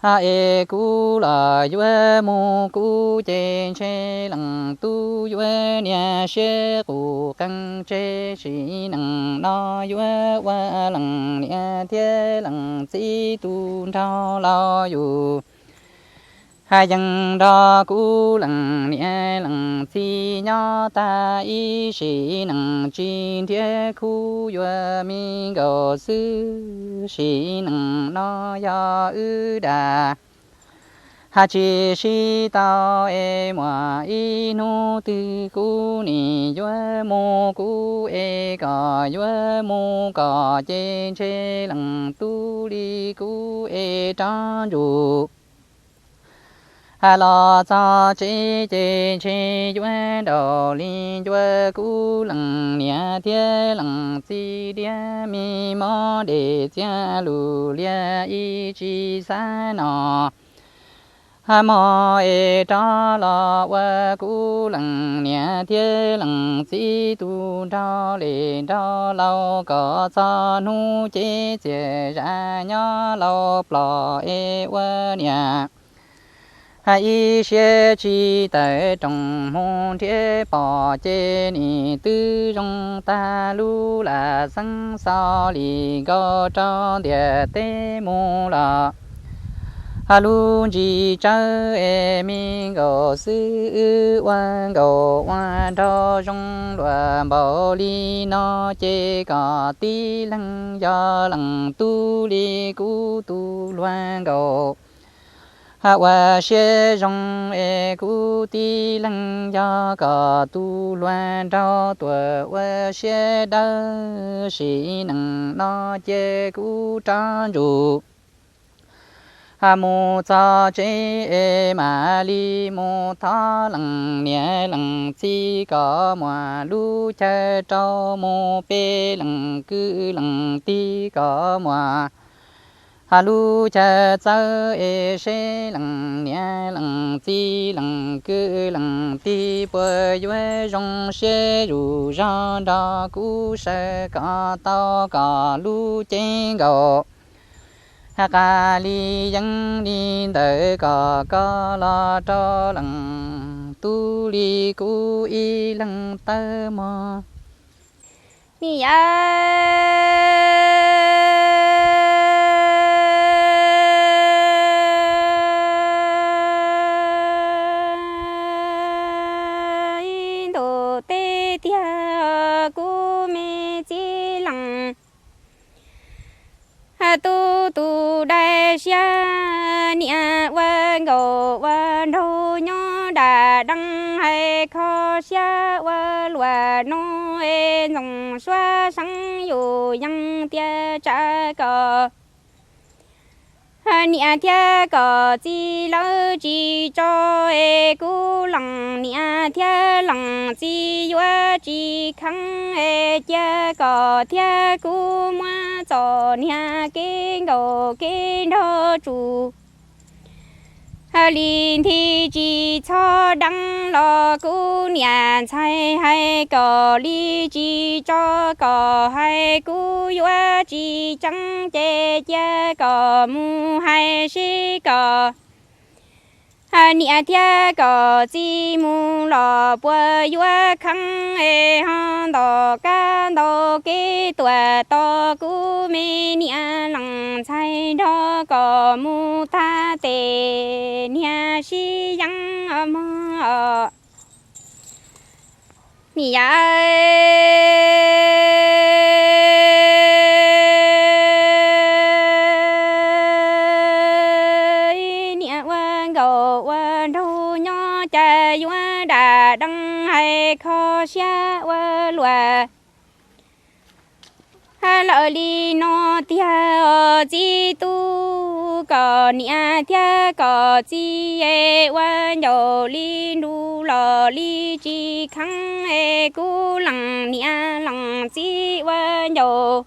es kuv los yuav mus kuv ces ntshe leej tub yuav niam siab qus qees tseg sim neej no yuav ua leej niam thiab leej txiv tus nraug laus yus yees nrog kuv leej niam leej txiv nyob tag ib sim neej tsis nrhiav khub yuav me nkaus xwb sim neej no yog wb dam tsis sib tau es muaj ib hnub twg kuv nim yuav mus kuv es kom yuav mus kom ces ntshe leej tub li kuv es rov ntsum los txog tsev ces ntshe yuav nraug li ncua kuv leej niam thiab leej txiv diab me mob dej txiag lus liag ib tsis xav no Hab mog es rov los ua kuv leej niam thiab leej txiv tu nraug li nraug laus kom txog hnub ces txias zam nyob laus plos es ua niam. Hab ib siab tsis tawm rooj hmoov nrhiav pom ces nim twb zoo tag lub lam xeeb xaus li nkaus rau ntiaj teb mus los. Hab lub ntsis tsawb es me nkaus xwb wb ua nkauj ua nraug zoo luag npaum li no ces kom tib leeg yog leej tub li kuv tus hluas nkauj. Hab ua siab zoo es kuv tib leeg yog koj tus hluas nraug tuaj ua siab dawb sim neej no ces kuv rov ntsuj. Hab mus txog tsev es mam li mus thov leej niam leej txiv kom muaj lub chaw rau mus peb leej kwv leej tij kom muaj hab lub chaw txawb es seb leej niam leej txiv leej kwv leej tij puas yuav zoo siab zuj zog nrog kuv sawv kom tau koj lub cev nkaus. Hab qas li yeeb li ntawm koj koj los rau leej tub li kuv ib leeg tawb mog. Ni yam ib ntus teb tiag kuv me txiv leej tub tus dai siab niam ua nkauj ua nraug nyob dam deeb hais kho siab ua luaj no es ntxoov suav seev yus yees tias tsam kom niam thiab kom txiv lawv tsis tso es kuv leej niam thiab leej txiv yuav tsis kheev es cia kom thiab kuv muab txom niag kev nkaum kev nraug tsum li nthi tsis txhob deev los kuv niam ntxhais hais kom li tsis tso kom hais kuv yuav tsis tseev ces cia kom mus hais seb kom niam thiab kom txiv mus los puas yuav kheev es ho ntaus kab ntaus kev tuaj tos kuv me niam leej ntxhais nrog kom mus tag tes niag sib yeeb mog. Ni yam niam ua nkauj ua nraug nyob cas yuav dam deeb hais kho siab ua luaj lawm li no tiag os txiv tub, kom niam thiab kom txiv es ua ncaus li nrug los li tsis kheev es kuv leej niam leej txiv ua ncaus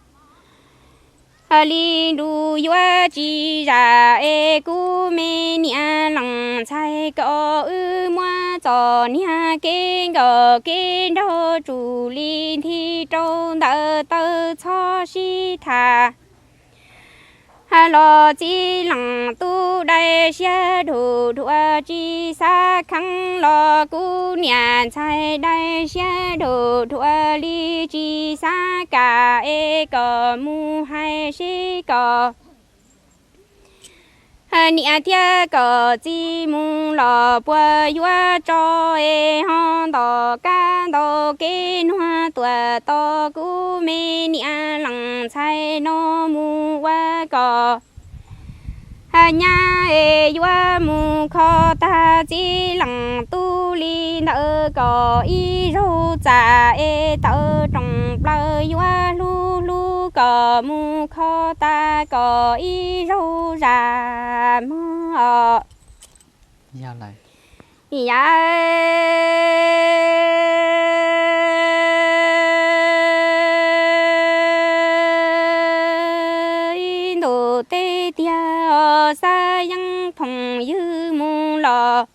li nrug yuav tsis zam es kuv me niam leej ntxhais kom wb muab txom niag kev nkaum kev nraug tsum li nthi rau ntawm taw txhob sib tham. Los txiv leej tub dai siab dhuj dhuav tsis xav kheev los kuv niam ntxhais dai siab dhuj dhuav li tsis xav kam es kom mus hais seb kom niam thiab kom txiv mus los puas yuav tso es ho ntaus kab ntaus kev nuag tuaj tos kuv me niam leej ntxhais no mus ua kom nyab es yuav mus kho tag txiv leej tub li ntawd kom ib zaug txam es tawm rooj plaws yuav hlub hlub kom mus kho tag kom ib zaug zam mog. Yog lawm. Yam ib ntus teb tiag os xav yeej phooj ywg mus los.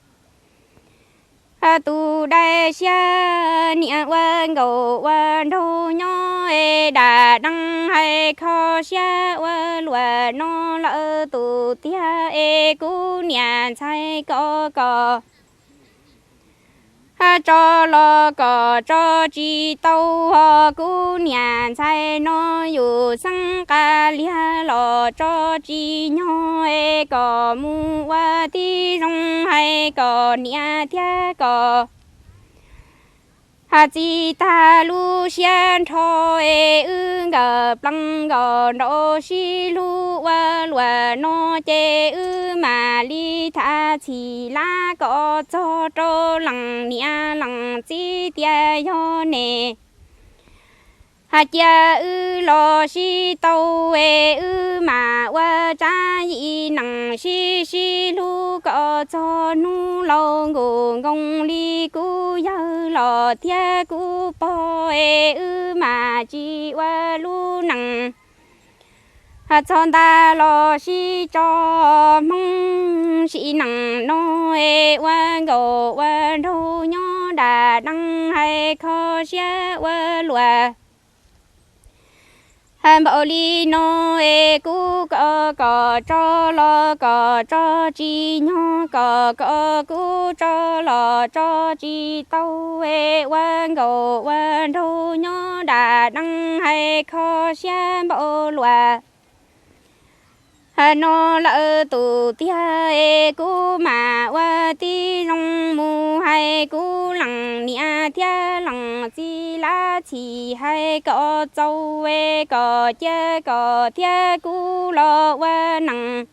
Tus dai siab niam ua nkaus ua nraug nyob es dam deeb hais kho siab ua luam no lawm tus tiag es kuv niam ntxhais ko kom tso los kom tso tsis tau ho kuv niam ntxhais no yus xeeb qa liag los tso tsis nyog es kom mus ua tib zoo hais kom niam thiab kom txiv tag lub siab nrho es wb nkawd plees nkaus nraud sib hlub ua luam no ces wb mam li tham txhim lab kom txog rau leej niam leej txiv tias yog ne hais cia wb los sib tau es wb mam ua tsab yim neej sib sib hlub kom txog hnub laus nkaus nkoos li kuv yawg los thiab kuv pog es wb mam tsis ua lub neej txog nta los sib tso hmoob sim neej no es ua nkaus ua nraug nyob dam deeb hais kho siab ua luam npaum li no es kuv kom kom tso los kom tso tsis nyog kom kom kuv tso los tso tsis tau es ua nkaus ua nraug nyob dam deeb hais kho siab npaum luam no lawm tus tiag es kuv mam ua tib zoo mus hais kuv leej niam thiab leej txiv lab txhim hais kom txaus es kom cia kom thiab kuv los ua neej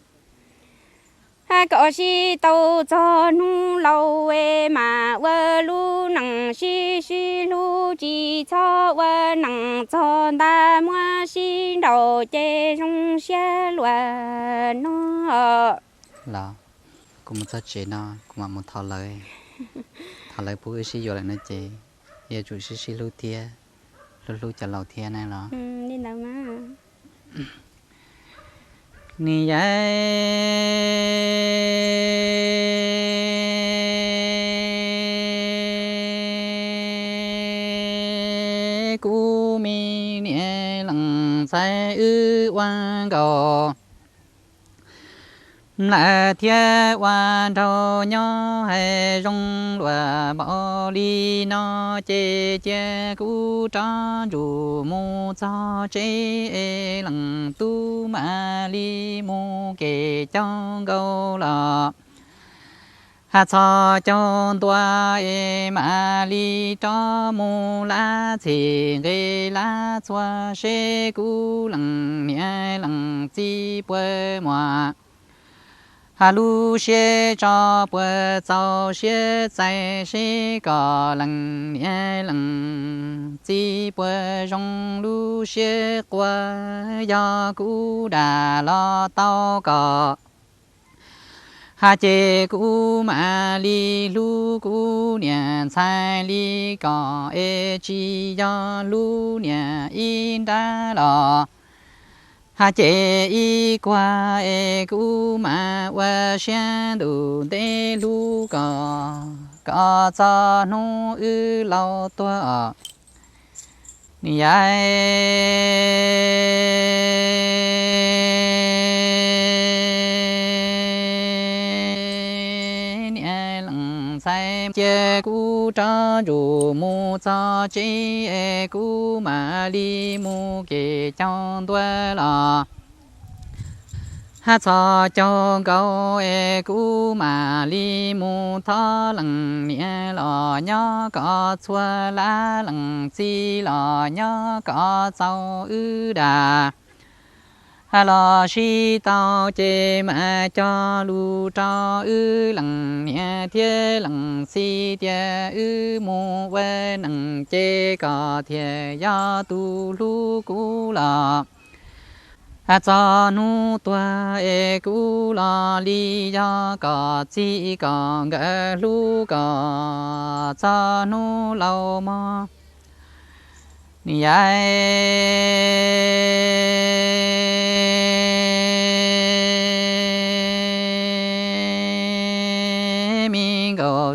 kom sib tau txog hnub laus es mam ua lub neej sib sib hlub tsis txhob ua neej txog nta muab sib nraus ces zoo siab luam no. Los kuv mus txog tsev no kuv mam mus thov lawv, thov lawv pub wb sib yuav lawm no ces yuav tsum sib sib hlub thiab hlub hlub cov laus thiab na los. Li ntawd mas. Niam yau, kuv me niam leej ntxhais wb ua nkaus lawm thiab ua nraug nyob hais zoo luam npaum li no ces cia kuv rov ntsum mus txog tsev es leej tub mam li mus kev coj nkaus los hais txog caug ntua es mam li rov mus lab txhim nqe lab txhua seb kuv leej niam leej txiv puas muaj hais lub siab tso puas txaus siab txais seb kom leej niam leej txiv puas zoo lub siab quas yog kuv dag los tau kom hais ces kuv mam li hlub kuv niam ntxhais li kom es tsis yog hlub niam ib nrab los hais ces ib kuag es kuv mam ua siab ntuj ntev hlub kom kom txog hnub wb laus tuag os. Niam yau, niam leej ntxhais, cia kuv rov ntsum mus txog tsev es kuv mam li mus kev coj ntua los hais txog caug nkaus es kuv mam li mus thov leej niam los nyob kom txhua lab leej txiv los nyob kom txaus wb dag hais los sib tau ces mam cog lus rau wb leej niam thiab leej txiv tias wb mus ua neej ces koj thiaj yog tus hlub kuv los hais txog hnub tuag es kuv los li yog koj txij koj nkawm hlub kom txog hnub laus mog. Niam yau,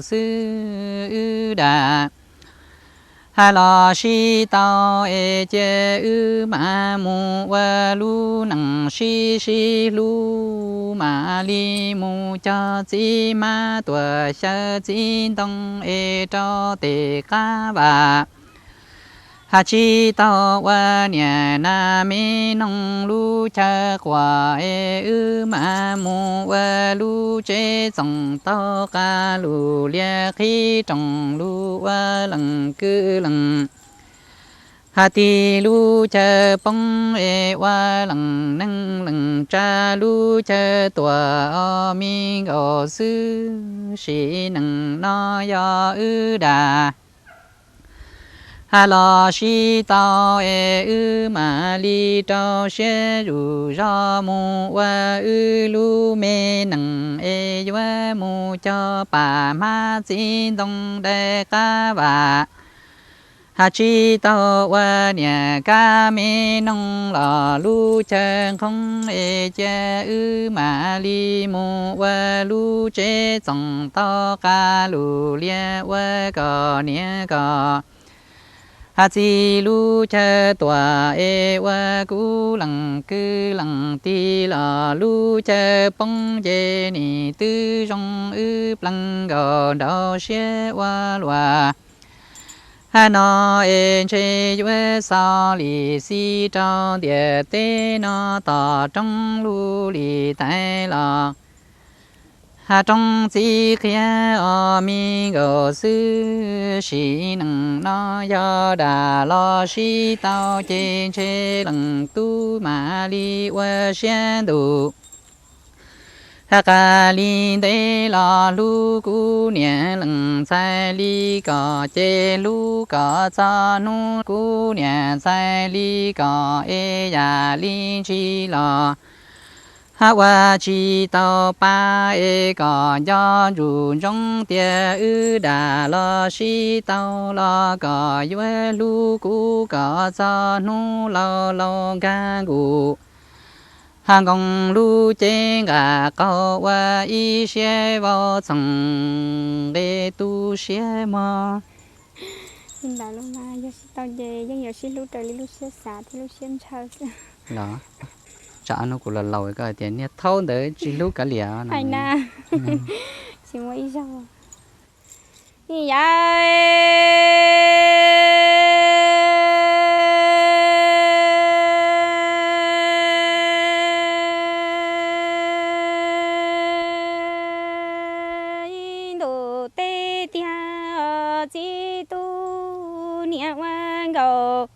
xwb wb dag. Hab los sib tau es cia wb mam mus ua lub neej sib sib hlub, mam li mus cog txiv hmab tuam xyaw txiv ntoo es rau tes qab vam. Hab tsis tau ua niam nas me noog lub chaw quas es wb mam mus ua lub tsev txoos tau qab lug liab qhib roos lug ua leej kwv leej. Hab tig lub chaw poob es ua leej neeg leej tsa lub chaw tuam os me nkaus xwb, sim neej no yog wb dag. Hab los sib tau es wb mam li rau siab zuj zog mus ua wb lub me neej es yuav mus cog pam hmab txiv ntoo dai qab vam. Hab tsis tau ua niam kab me noog los lub chaw nqhoob es cia wb mam li mus ua lub tsev txoos tau qab lug liab ua kom niam kom hab txiv lub chaw tuam es ua kuv leej kwv leej tij los lub chaw poob ces nim twb zoo wb plees nkaus nraug siab ua luaj. Hab no es ntshe yuav xaus li xij rau ntiaj teb no tom roob lug li tais los hab roob txiv qhiab os me nkaus xwb, sim neej no yog dag los sib tau ces ntshe leej tub mam li ua siab ntuj. Hab qas li ntev los hlub kuv niam leej ntxhais li kom ces hlub kom txog hnub kuv niam ntxhais li kom es yam li ntsis los hab ua tsis tau pab es kom nco ntsoov ntsoov tias wb dag los sib tau los kom yuav hlub kuv kom txog hnub laus laus nkag nkuj hab nkoos lub cev nqaj qaum ua ib siab vau txoog nqe tu siab mog. Li ntawd los mas yog sib tau ces yeej yuav sib hlub raws li lub siab xav thiab lub siab ntshaw xwb. Los tsam hnub kuv laus laus koj hais tias niag thaub ntawd tsis hlub kav liam no. Hais na, tsis muaj ib zaug. Yam ntuj teb tiag, txiv tub niam ua nkaus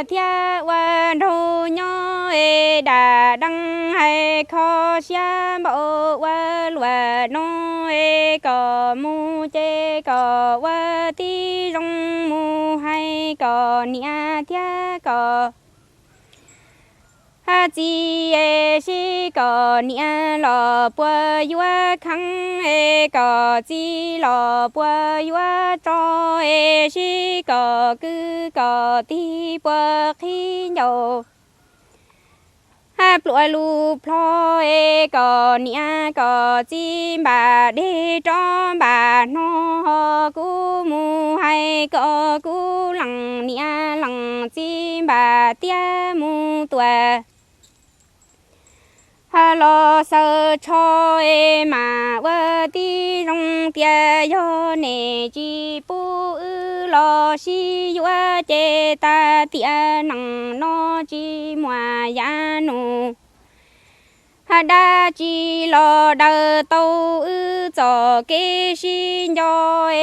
thiab ua nraug nyob es dam deev hais kho siab npaum ua luaj no es kom mus ces kom ua tib zoo mus hais kom niam thiab kom txiv es sib kom niam los puas yuav kheev es kom txiv los puas yuav tso es sib kom kwv kom tij puas qhib ncaus pluav lus plho es kom niam kom txiv npam dej rov npam hno. Ho kuv mus hais kom kuv leej niam leej txiv npam tiab mus tuam los xaws tsho es mam ua tib zoo tias yog nej tsis pub wb los sib yuav ces tag tiam neej no tsis muaj yav nus dab tsi los daws tau wb txoj kev sib nco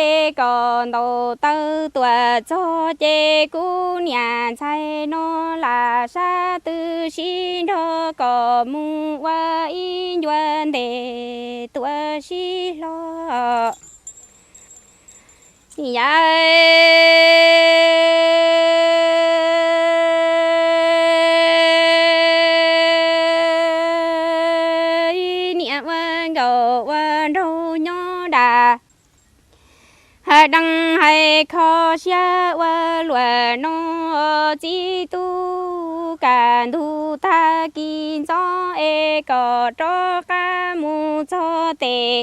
es kom ntaus taw tuam txog ces kuv niam ntxhais no lam sab twg sib nrog kom mus ua ib ncua ntes tuam sib hlo. Yam niam ua nkaus ua nraug nyob dam deev hais kho siab ua luaj no, txiv tub kaj ntug tag kis ntxov es kom rov qab mus txog tes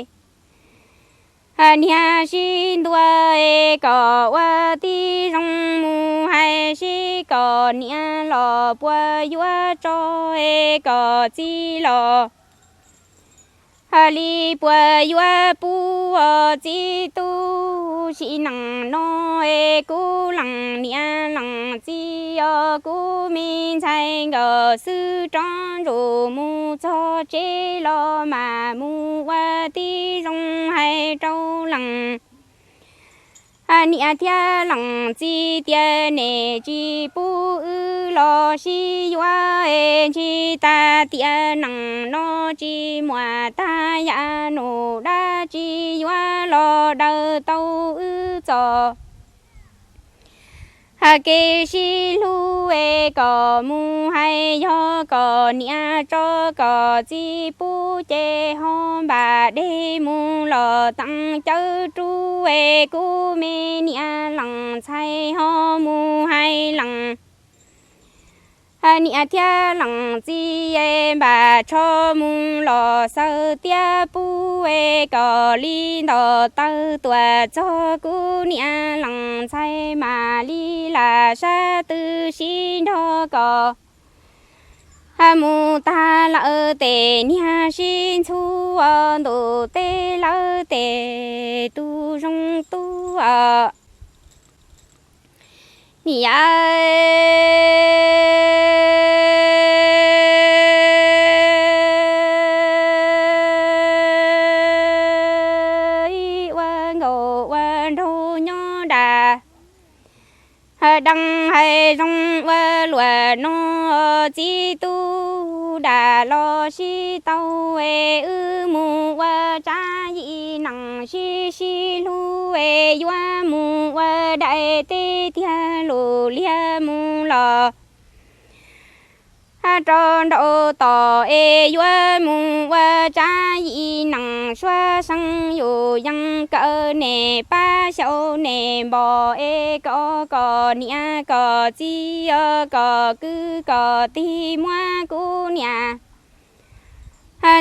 Niag sib ntua es kom ua tib zoo mus hais seb kom niam los puas yuav tso es kom txiv los li puas yuav pub os txiv tub. Sim neej no es kuv leej niam leej txiv os kuv me ntxhais nkawd xwb rov ntsum mus txog tsev los mas mus ua tib zoo hais rau leej niam thiab leej txiv tias nej tsis pub wb los sib yuav es ntsis tag tiam neej no tsis muaj tag yam num dab tsi yuav los daws tau wb txoj kev sib hlub es kom mus hais yog kom niam tso kom txiv pub ces ho npam dej mus los teem cawv rub es kuv me niam leej ntxhais ho mus hais leej niam thiab leej txiv es npam tsho mus los xaws tiab pub es kom li ntaus taw tuaj txog kuv niam leej ntxhais mam li lam sab tw sib nrog kom mus tag lawm tes niag sib ntxhub ntuj teb lawm tes tus zoo tub niam ua nkaus ua nraug nyob dam dees hais zoo ua luam no txiv tub dam los sib tau es wb mus ua tsav yim neej sib sib hlub es yuav mus ua daim teb tiag lus liag mus los rau nraum tom es yuav mus ua tsav yim neej suav seej yus yees kawm nej pab xyaum nej npom es kom kom niam kom txiv kom kwv kom tij muab kuv niam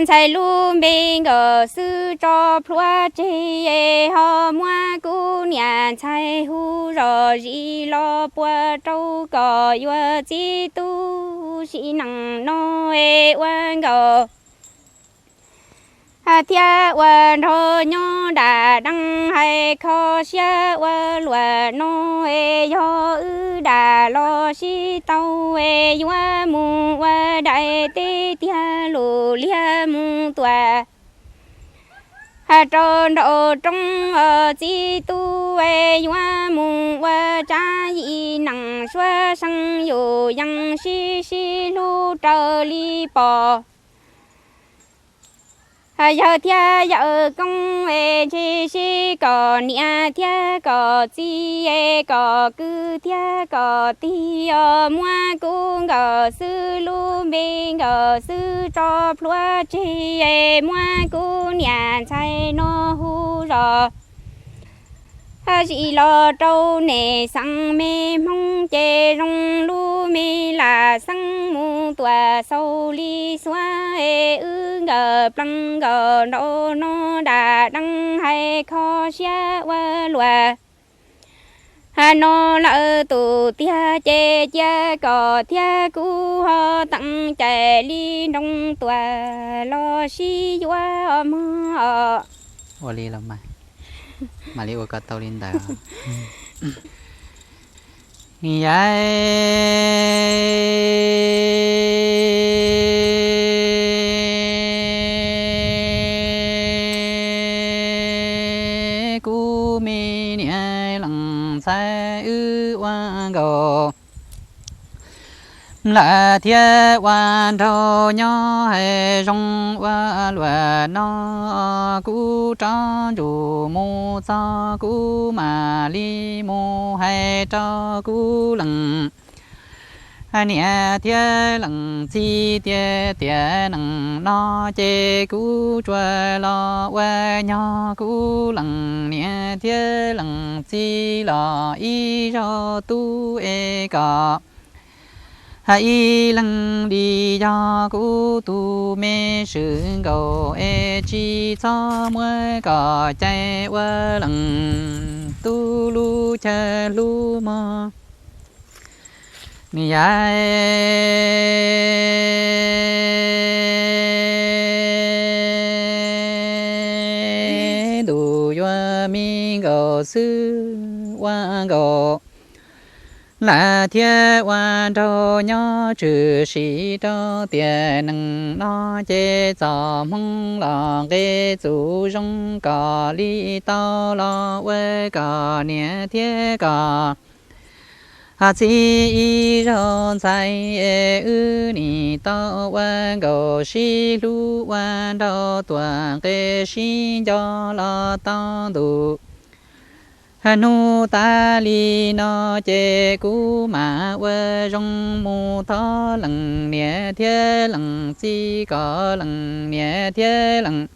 ntxhais lub npe nkawd xwb tso plhuav tseg es ho muab kuv niam ntxhais hu zom zis los puas rau kom yuav txiv tub sim neej no es ua nkaus thiab ua nraug nyob dam dees hais kho siab ua luam no es yog wb dam los sib tau es yuav mus ua daim teb tiag lus liag mus tuaj rau nraum roob os txiv tub es yuav mus ua tsav yim neej suav seej yus yees sib sib hlub raws li pom yawg thiab yawm koob es ntshe sib kom niam thiab kom txiv es kom kwv thiab kom tij os muab kuv nkawd xwb lub npe nkawd xwb tso plhuav tseg es muab kuv niam ntxhais no hu zom zis los rau nej xeem me hmoob ces zoo lub me lam xeeb mus tuaj xaus li xuav es wb nkawd plees nkawd nraum no dam dees hais kho siab ua luam no lawm tus tiag ces cia kom thiab kuv ho teem cais li nroo tuaj los sib yuav mog. Ua li los mas, mam li ua kom tau li ntawd. Yai, kuv me niam leej ntxhais wb ua nkaus lawm thiab ua nraug nyob hais zoo ua luam no, kuv rov ntsum mus txog kuv mam li mus hais rau kuv leej niam thiab leej txiv tias tiam neej no ces kuv tsuas los ua nyog kuv leej niam thiab leej txiv los ib zaug tub es kom Hais ib leeg li yog kuv tus me swm nkaus es tsis txhob muab kom cai ua leej tub lub chaw hlub mog. Nws yog ntuj yuav me nkaus xwb ua nkaus lawm thiab ua nraug nyob tshwm sim rau tiam neej no ces txoj hmoo los nqe txuj zoo kom li tau los ua kom niam thiab kom txiv ib zaug ntxhais es wb nim tau ua nkaus sib hlub ua nraug tuam nqe sib nco los tau ntu. Hnub tas li no ces kuv mam ua zoo mus thov leej niam thiab leej txiv kom leej niam thiab leej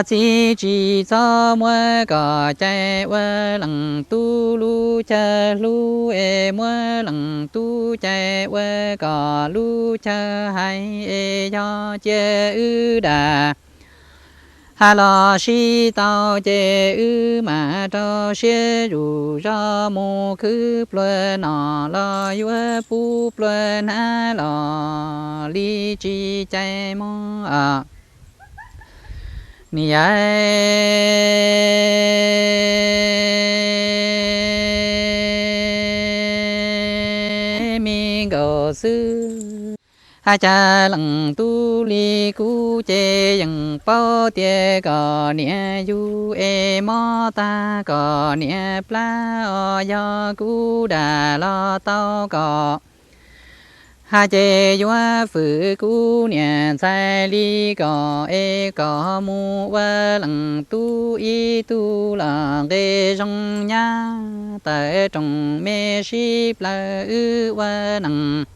txiv tsis txhob muab kom cai ua leej tub lub chaw hlub es muab leej tub cai ua kom lub chaw hais es yog cia wb dag ha los sib tau ces wb mam rau siab zuj zog mus khwv pluag no los yuav pub pluag hnab los li tsis cai mog. Nws yog me nkaus xwb. Hais cas leej tub li kuv ces yeej paub tias kom niam yug es mob tag kom niam plab os, yog kuv dag los tau kom hais ces yuav fwm kuv niam ntxhais li kom es kom mus ua leej tub ib tug los nqe zoo nyab tawm rooj me sib plaws wb ua neej.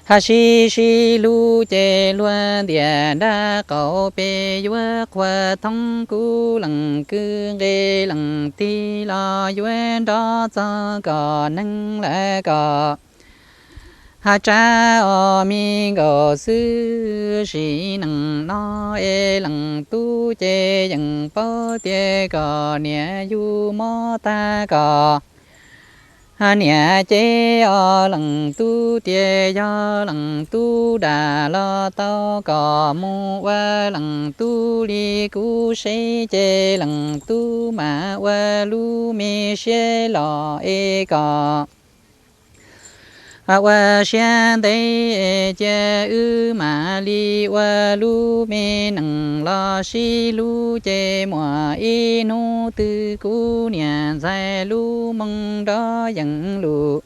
Hais sib sib hlub ces luag ntiaj nrag qaum pes yuav qhuas thoob, kuv leej kwv nqe leej tig los yuav nrov txog kom neeg lawm kom hais tsa os me nkaus xwb. Sim neej no es leej tub ces yeej paub tias kom niam yug mob tag kom niam ces os leej tub tias yog leej tub dag los tau kom mus ua leej tub li kuv seb ces leej tub mam ua lub me siab los es kom ua siab ntev es cia wb mam li ua lub me neej los sib hlub ces muaj ib hnub twg kuv niam ntxhais lub moo nrov yeej lus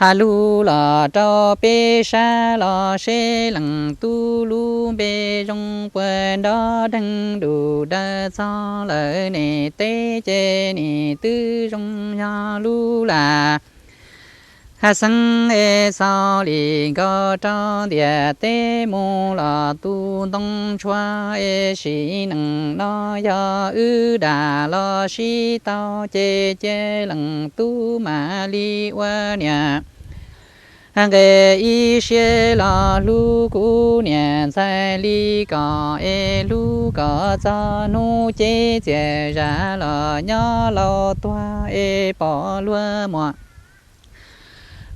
ha lug los rau peb sab los seb leej tub lub npe zoo puas nrov deeg dub daws txog lawm ne teb ces nim twb zoo yog lub lam ha xeeb es xaus li nkaus rau ntiaj teb mus los tu ntoo tshua es sim neej no yog wb dag los sib tau ces cia leej tub mam li ua niam nqe ib siab los hlub kuv niam ntxhais li kom es hlub kom txog hnub cev txiaj zam los nyob laus tuag es pom luag muam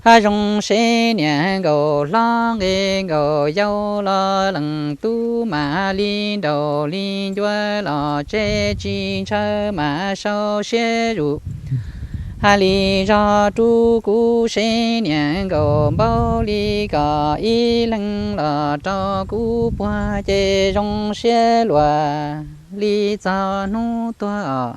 ha zoo seb niam nkaus hlob nqe nkaus yau los leej tub mam li nraug li ncua los tseg tsis ntshaw mam sau siab zus ha li zog rub kuv seb niam nkaus npaum li kom ib leeg los rau kuv puag ces zoo siab luag li txog hnub tuag os.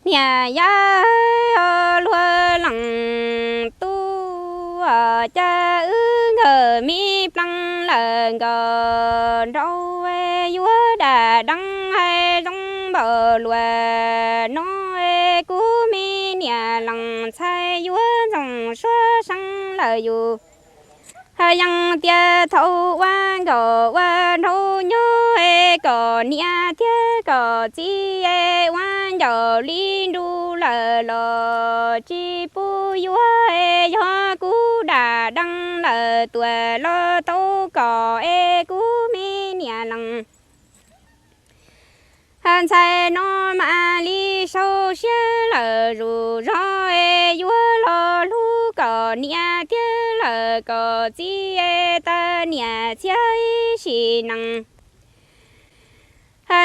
Niam yau luag leej tub, cas wb nkawd me pleev lawm nkaus nraud, yuav dam deeb hais zoo npaum luag no, kuv me niam leej ntxhais yuav ntxoov suab seev lawm yus Yeej tias thaum ua nkauj ua nraug nyob es kom niam thiab kom txiv es ua ncaus li nrug lawm los tsis pub yuav es yog kuv dam deev lawm tuaj los tau kom es kuv me niam lees ntxhais no mam li sau siab lawm zuj zog es yuav los hlub kom niam thiab lawm kom txiv es tas niam txhiab ib sim neej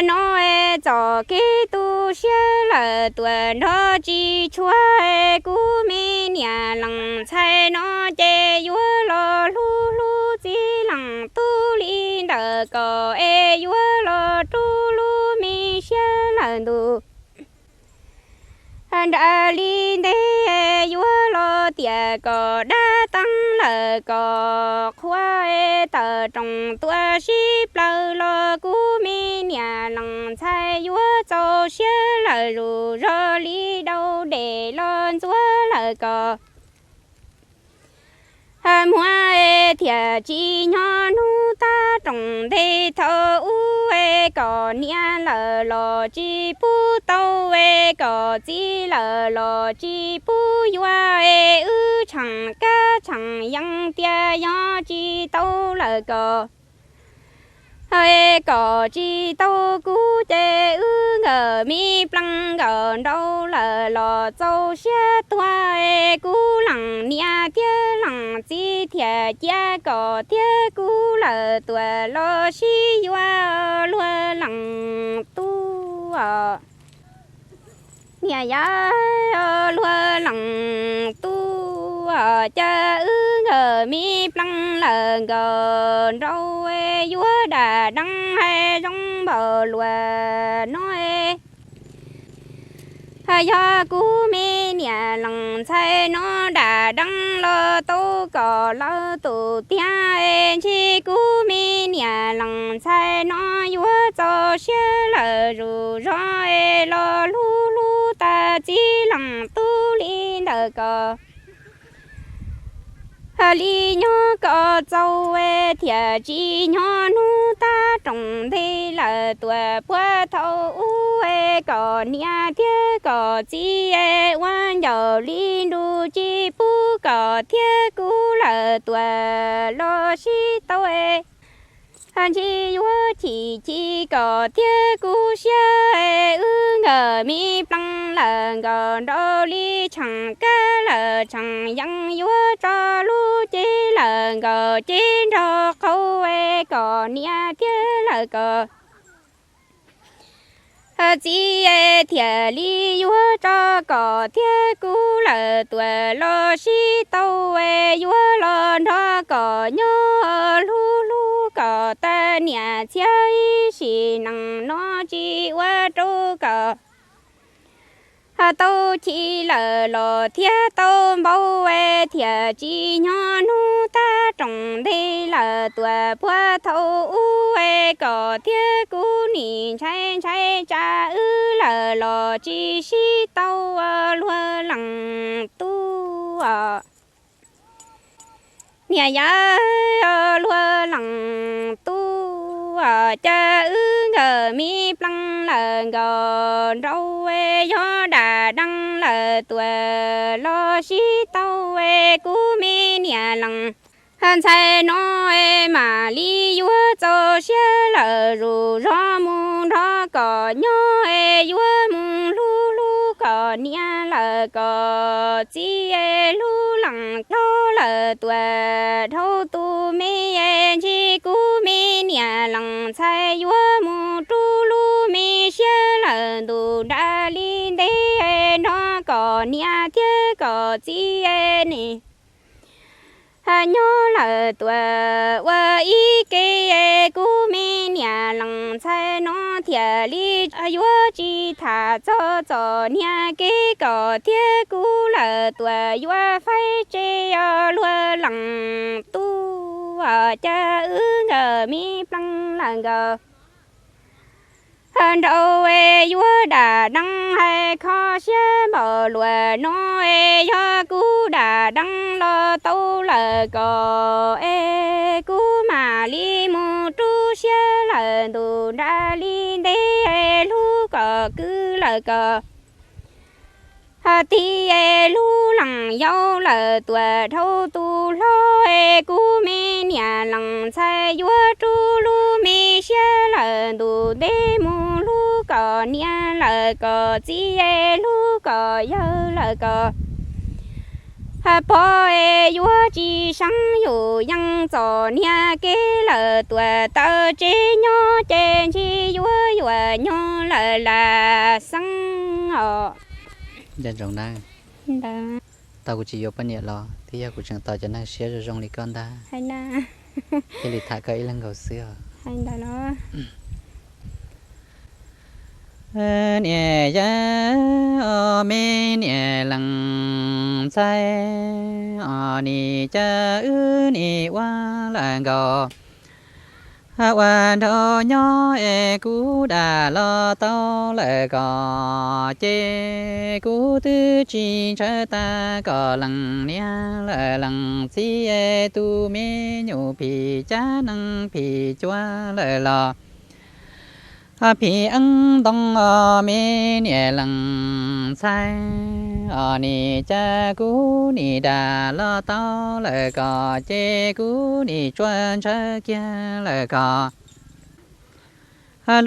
no es txoj kev tu siab lawm tuaj nrog tsis tshua es kuv me niam lees ntxhais no ces yuav los hlub hlub txiv leej tub li ntawm kom es yuav los rub lub me siab lawm ntu nra li ntej yuav los tias kom dab teeb lawm kom qhuav es tawm rooj tuaj sib plaws los kuv me niam lees ntxhais yuav txaus siab lawm zuj zog li daus dej los ntxuav lawm kom muag es thiaj tsis nyob hnub tag rooj ntej thaum ub es kom niam lawm los tsis pub tau es kom txiv lawm los tsis pub yuav es wb tsheej kab tsheej yees tias yog tsis tau lawm kom es kom tsis tau kuv ces wb nkawd me pleev nkawd nraud lawm los txaus siab tuag es kuv leej niam thiab leej txiv thiaj cia kom thiab kuv lawm tuaj los sib yuav luag leej tub. Niam yau, luag leej tub, cas wb nkawd me pleev lawm nkawd nraud yuav dam deev hais zoo npaum luag no. Yog kuv me niam lees ntxhais no dam deev los tau kom lawv tus tiag es ntshe kuv me niam lees ntxhais no yuav txaus siab lawm zuj zog es los hlub hlub tas txiv leej tub li ntawm ko li nyob kom txaus es thiaj tsis nyob hnub tag rooj ntej lawm tuaj puag thaum ub es kom niam thiab kom txiv es ua ncaus li nrug tsis pub kom thiab kuv lawm tuaj los sib tau es ntshe yuav chim chim kom thiab kuv siab es wb nkawd me pleev lawm nkawd nraud li tsheej kab lawm tsheej yees yuav tso lub cev lawm nkawd cev nrog qau es kom niam thiab lawm kom txiv es thiaj li yuav tso kom thiab kuv lawm tuaj los sib tau es yuav los nrog kom nyob hlub hlub kom tas niam txhiab ib sim neej no tsis ua rau kom tau chim lawm los thiab tau npau es thiaj tsis nyob hnub tag rooj ntej lawm tuaj puag thaum ub es kom thiab kuv nim ntshai ntshai tsam wb lawm los tsis sib tau luag leej tub. Niam yau, luag leej tub, cas wb nkawd me pleev lawm nkawd nraud yog dam deev lawm tuaj los sib tau es kuv me niam lees ntxhais no es mam li yuav txaus siab lawm zuj zog mus nrog kom nyob es yuav mus hlub hlub kom niam lawm kom txiv es hlub leej dhau lawm tuaj dhau tus me es ntshe kuv me niam lees ntxhais yuav mus rub lub me siab lawm ntu nra li ntej nrog kom niam thiab kom txiv es ne nyob lawm tuaj ua ib ke es kuv me niam lees ntxhais no thiaj li yuav tsis tham txog txom nyem kev kom thiab kuv lawm tuaj yuav faib tse os luag leej tub, cas wb nkawd me pleev lawm nkawd nraud Es yuav dam deev hais kho siab npaum luaj no, es yog kuv dam deev los tau lawm ko, es kuv mam li mus rub siab lawm ntuj nrag li ntej, es hlub kom kwv lawm ko. Hais tias lub leej yau lawm tuaj dhau tus hlob, es kuv me niam leej ntxhais yuav rub lub me siab lawm ntuj ntej mus hlub kom niam lawm kom txiv, es hlub kom yawg lawm kom pog, es yuav tsis seev yus yeej txom niag kev lawm tuaj tawm tsev nyob ces ntshe yuav yuam nyob lawm lam xeeb os. Tau kuv tsis yuav poj niam los twb yog kuv tseem tos cov neeg siab zoo zoo li koj ntag. Thiaj li tham koj ib leeg nkaus xwb os. Niam yawg os, me niam leej ntxhais os, nim cas wb nim ua lawm nkaus. Ua nraug nyob es kuv dam los tau lawm ko, ces kuv twb tsis ntshaw tag kom leej niam lawm leej txiv es tus me nyuam phim cab nees phim cuav lawm los phim eeb ntoo os, me niam leej ntxhais os, nim cas kuv nim dam los tau lawm ko, ces kuv nim tsuas ntshaw kiag lawm ko.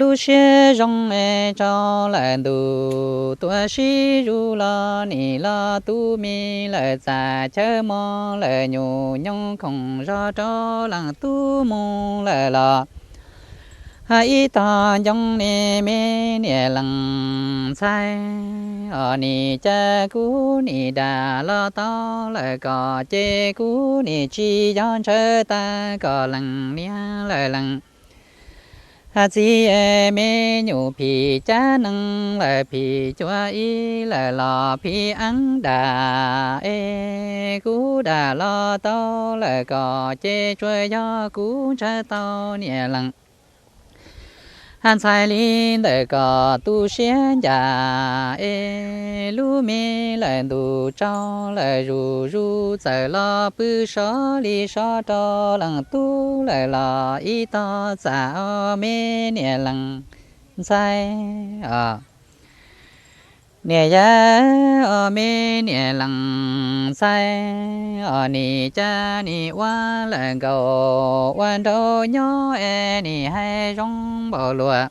Lub siab zoo es tsaus lawm ntuj tuaj sib zuj los nim los tu me lawm txaj chaw mos lawm nyuj nyoog khoom zog rau leej tub mus lawm los ib tog ncoo ne me niam leej ntxhais os, nim cas kuv nim dam los tau lawm ko, ces kuv nim tsis yog ntshaw tag kom leej niam lawm leej txiv, me nyuam phim cab nees lawm phim cuav ib lawm los phim eeb dam es kuv dam los tau lawm ko, ces tsuas yog kuv ntshaw tau niam leej ntxhais li ntawm ko tu siab ncaj es lub me lawm ntuj tsaus lawm zuj zus txawm los pw sov li sov rau leej tub lawm los ib tog txaj os me niam leej ntxhais os. Niam yawg os, me niam leej ntxhais os, nim cas nim ua lawm nkaus ua nraug nyob es nim hais zoo npaum luaj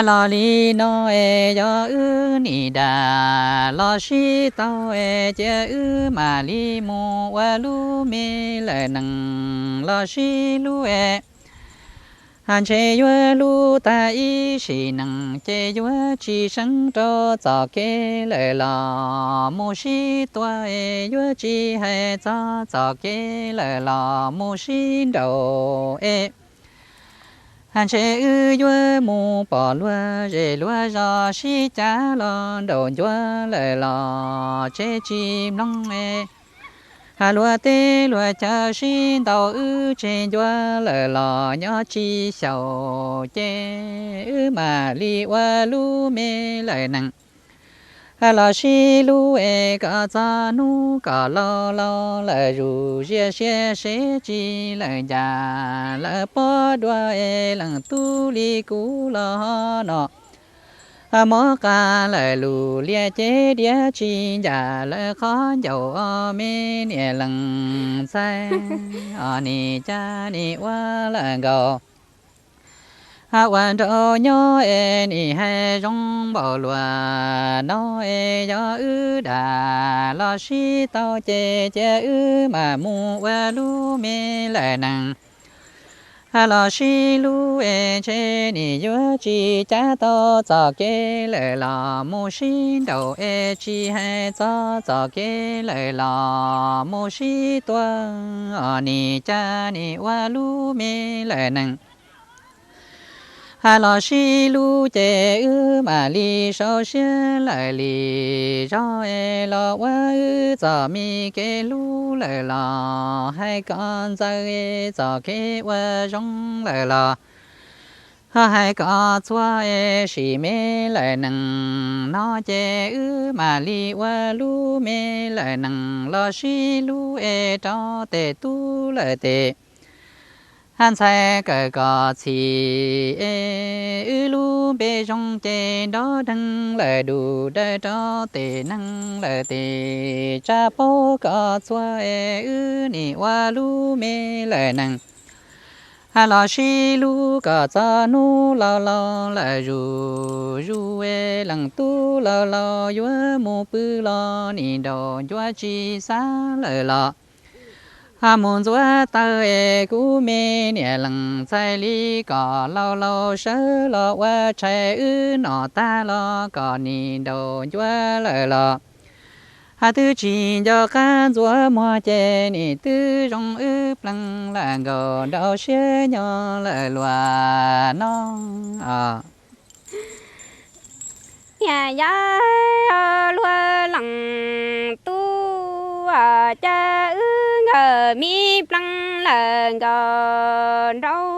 los li no es yog wb nim dam los sib tau es cia wb mam li mus ua lub me lawm nees los sib hlub es ntshe yuav hlub tag ib sim neej ces yuav tsis seev rau txoj kev lawm los mus sib tua es yuav tsis hais txog txoj kev lawm los mus sib nraum es ntshe wb yuav mus pom luag zej luag zos sib cav los nraum ncuav lawm los tseg tsis mloog es luag teb luag chaw sib ntaus wb tseg ncuav lawm los nyob tsis xyaum ces wb mam li ua lub me lawm nees los sib hlub es kom txog hnub kom laus laus lawm zus ziaj siab seb tsis lawm ncaj lawm pob dua es leej tub li kuv los ho no mob qab lawm lus liaj ceb diav tsis ncaj lawm qhov ncauj os me niam leej ntxhais os, nim cas nim ua lawm nkaus ua nraug nyob es nim hais zoo npaum luaj no es yog wb dam los sib tau ces cia wb mam mus ua lub me lawm nees los sib hlub es ntshe nim yuav tsis cav tau txoj kev lawm los mus sib nraum es tsis hais txog txoj kev lawm los mus sib tua os, nim cas nim ua lub me lawm nees los sib hlub ces wb mam li sau siab lawm li zog es los ua wb txoj me kev hlub lawm los hais kom ntxaws es txoj kev ua zoo lawm los Ho hais kom txhua es sim me lawm nees no ces wb mam li ua lub me lawm nees los sib hlub es rau tes tub lawm tes ntxhais kawm kom txhim es wb lub npe zoo ces nrov dheev lawm dum dawm rau tes neeg lawm tes tsa paub kom txhua es wb nim ua lub me lawm nees los sib hlub kom txog hnub laus laus lawm zuj zus es leej tub laus laus yuav mus pw los nim nraum ncuav tsis xav lawm los ho mus ntxuav taw es kuv me niam lees ntxhais li kom laus laus sawv los ua tshais wb nom tag los kom nim nraum ncuav lawm los ho twb tsis nco qab ntxuav muag ces nim twb zoo wb plees lawm nkaus nrau siab nyob lawm luag no. Niam yau luag leej tub, cas wb nkawd me plees lawm nkaus nrau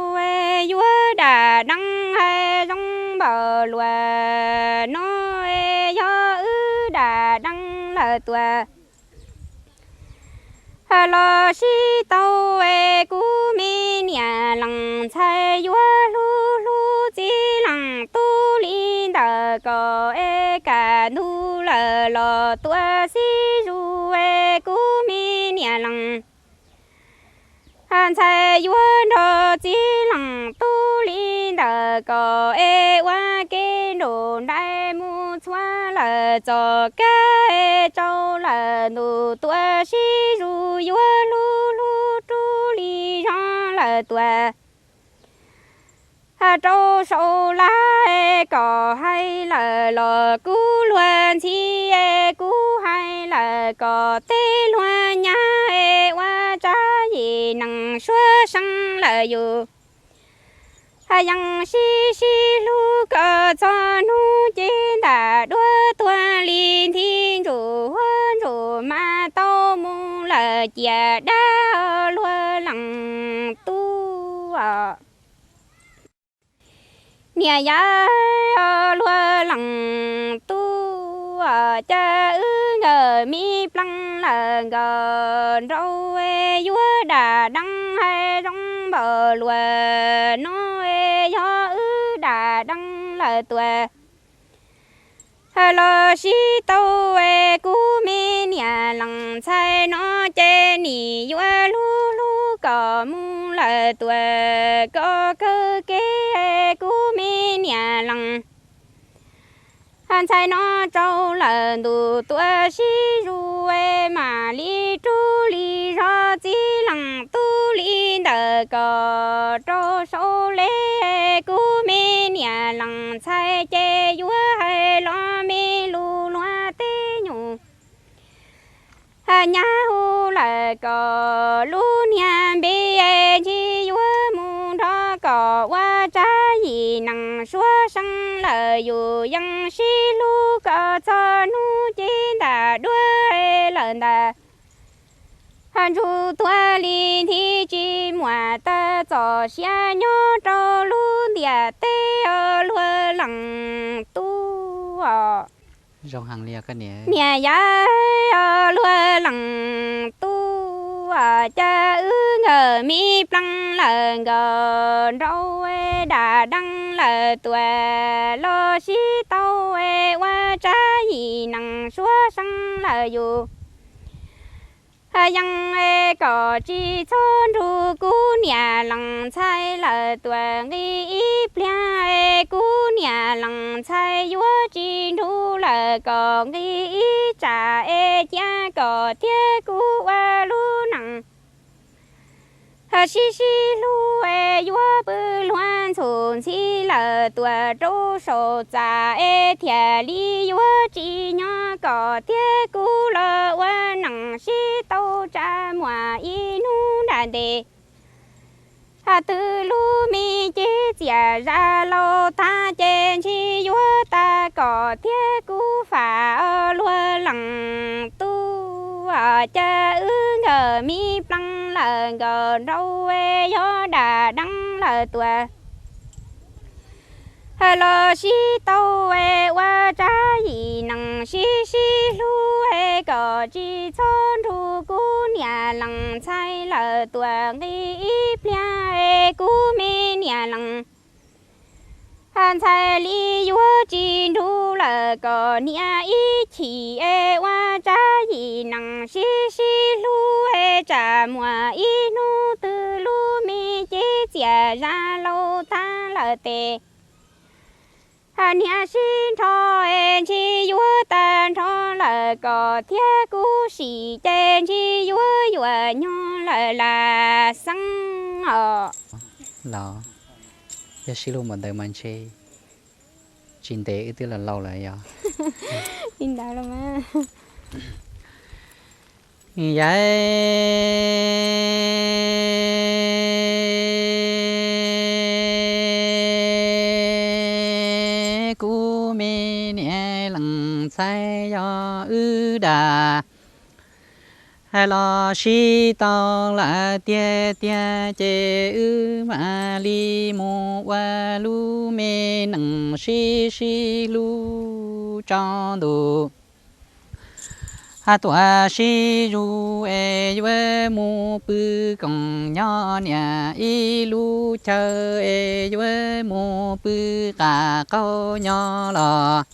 yuav dam deeb hais zoo npaum luag no, yog wb dam deeb lawm tuag los sib tau es kuv me niam lees ntxhais yuav hlub hlub txiv leej tub li ntawm kaum es kaj ntug lawm los tuaj sib zuj es kuv me niam lees ntxhais yuav nrog txiv leej tub li ntawm kaum es ua ke nrug nraim mus txhua lawm txoj kab es rau lawm ntuj tuaj sib zuj yuav hlub hlub rub li zog lawm tuaj rau saum laj es kom hais lawm los kuv luag ntxhi es kuv hais lawm kom tej luag nyab es ua tsab yim nees suab seev lawm yus yeej sib sib hlub kom txog hnub ces ntam duab tuag li nthi ntsuj huab ntsuj mas tau mus lawm ciam dab luag leej tub. Niam yau luag leej tub, cas wb nkawd me plees lawm nkaus nrau yuav dam deeb hais zoo npaum luag no, yog wb dam deeb lawm tuag los sib tau es kuv me niam lees ntxhais no ces nim yuav hlub hlub kom mus lawm tuag kom kawg kev es kuv me niam lees ntxhais no rau lawm ntuj tuaj sib zuj es mam li rub li zog txiv leej tub li ntawm kom rau saum lej es kuv me niam lees ntxhais ces yuav hais los me lus luag tej nyuam nyab hu lawm kom lub niag npe es ntsis yuav mus nrog kom ua tsab yim nees suab seev lawm yus yeej sib hlub kom txog hnub ces ntam duab lawm ntag. Ntsuj tuag li nthi tsis muaj tag txoj sia nyob rau lub ntiaj teb os luag leej tub. Niam yau luag leej tub, cas wb nkawd me plees lawm nkaus nrau dam deeb lawm tuag los sib tau ua tsab yim nees suab seev lawm yus yeej kom tsis txhob nrug kuv niam lees ntxhais lawm tuag nqi ib pliag es kuv niam lees ntxhais yuav tsis nrug lawm kom nqi ib tsam es cia kom thiab kuv ua lub neej sib sib hlub es yuav pw luag ntxhum ntxhi lawm tuag rau saum txaj es thiaj li yuav tsis nyob kom thiab kuv los ua neej sib tau tsa muaj ib hnub nram ntej. Twb lub me cev txiaj zaj laus tag ces ntshis yuav tag kom thiab kuv fam os luag leej tub, cas wb nkawd me plees lawm nkaus nrau yog dam deeb lawm tuag Hais los sib tau es ua tsab yim nees sib sib hlub es kom tsis txhob nrug kuv niam lees ntxhais lawm tuam nqi ib pliag es kuv me niam lees ntxhais li yuav tsis nrug lawm kom niam ib chim es ua tsab yim nees sib sib hlub es tsam muaj ib hnub twg lub me cev txias zaj laus tag lawm tes niam sib nrho es ntshai yuav tag nrho lawm kom thiab kuv sim ces ntshai yuav yuam nyoog lawm las xeeb os. Los yog sib hlub npaum ntawd mas ntshe tsis ntev wb twb los laus lawm yog li ntawd los mas. Yawm kuv me niam lees ntxhais yog wb dag, hais los sib tau lawm tiag tiag ces wb mam li mus ua lub me nees sib sib hlub tsaus ntuj. Hais tuam sib zuj es yuav mus pw koom nyob niam ib lub chaw es yuav mus pw qas qaug nyob los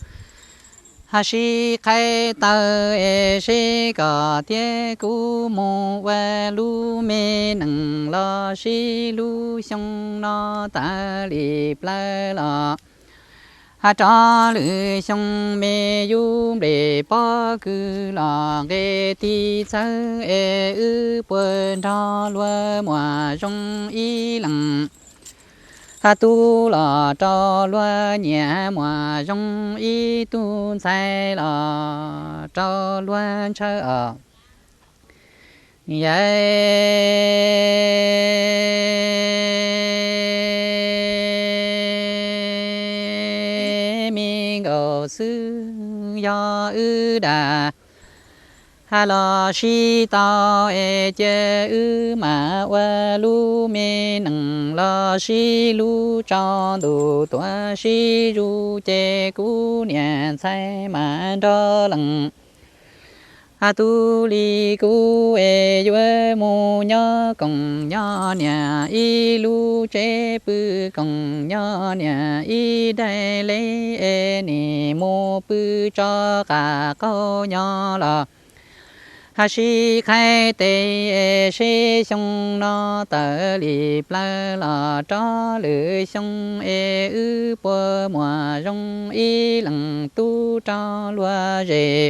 hais sib qhaib taw es seb kom thiab kuv mus ua lub me nees los sib hlub xyoo no tas li plaws los hais rov lwm xyoo me yub nplej pob kws los nqe tiv txawv es wb puas nrog luag muaj zoo ib leeg. Hais tub los rau luag nyiam muaj zoo ib tug ntxhais los rau luag ntshaw os. Yawm me nkaus xwb yog wb dag, hais los sib tau es cia wb mam ua lub me nees los sib hlub tsaus ntuj tuam sib zuj ces kuv niam ntxhais mam nrog lees. Hais tub li kuv es yuav mus nyob koom nyob niam ib lub tsev pw koom nyob niam ib daim le es nim mus pw tso qas qaug nyob los hais sib qhaib tes es seb xyoo no tawm li plaws los rov lwm xyoo es wb puas muaj zoo ib leeg tub rau luag zej.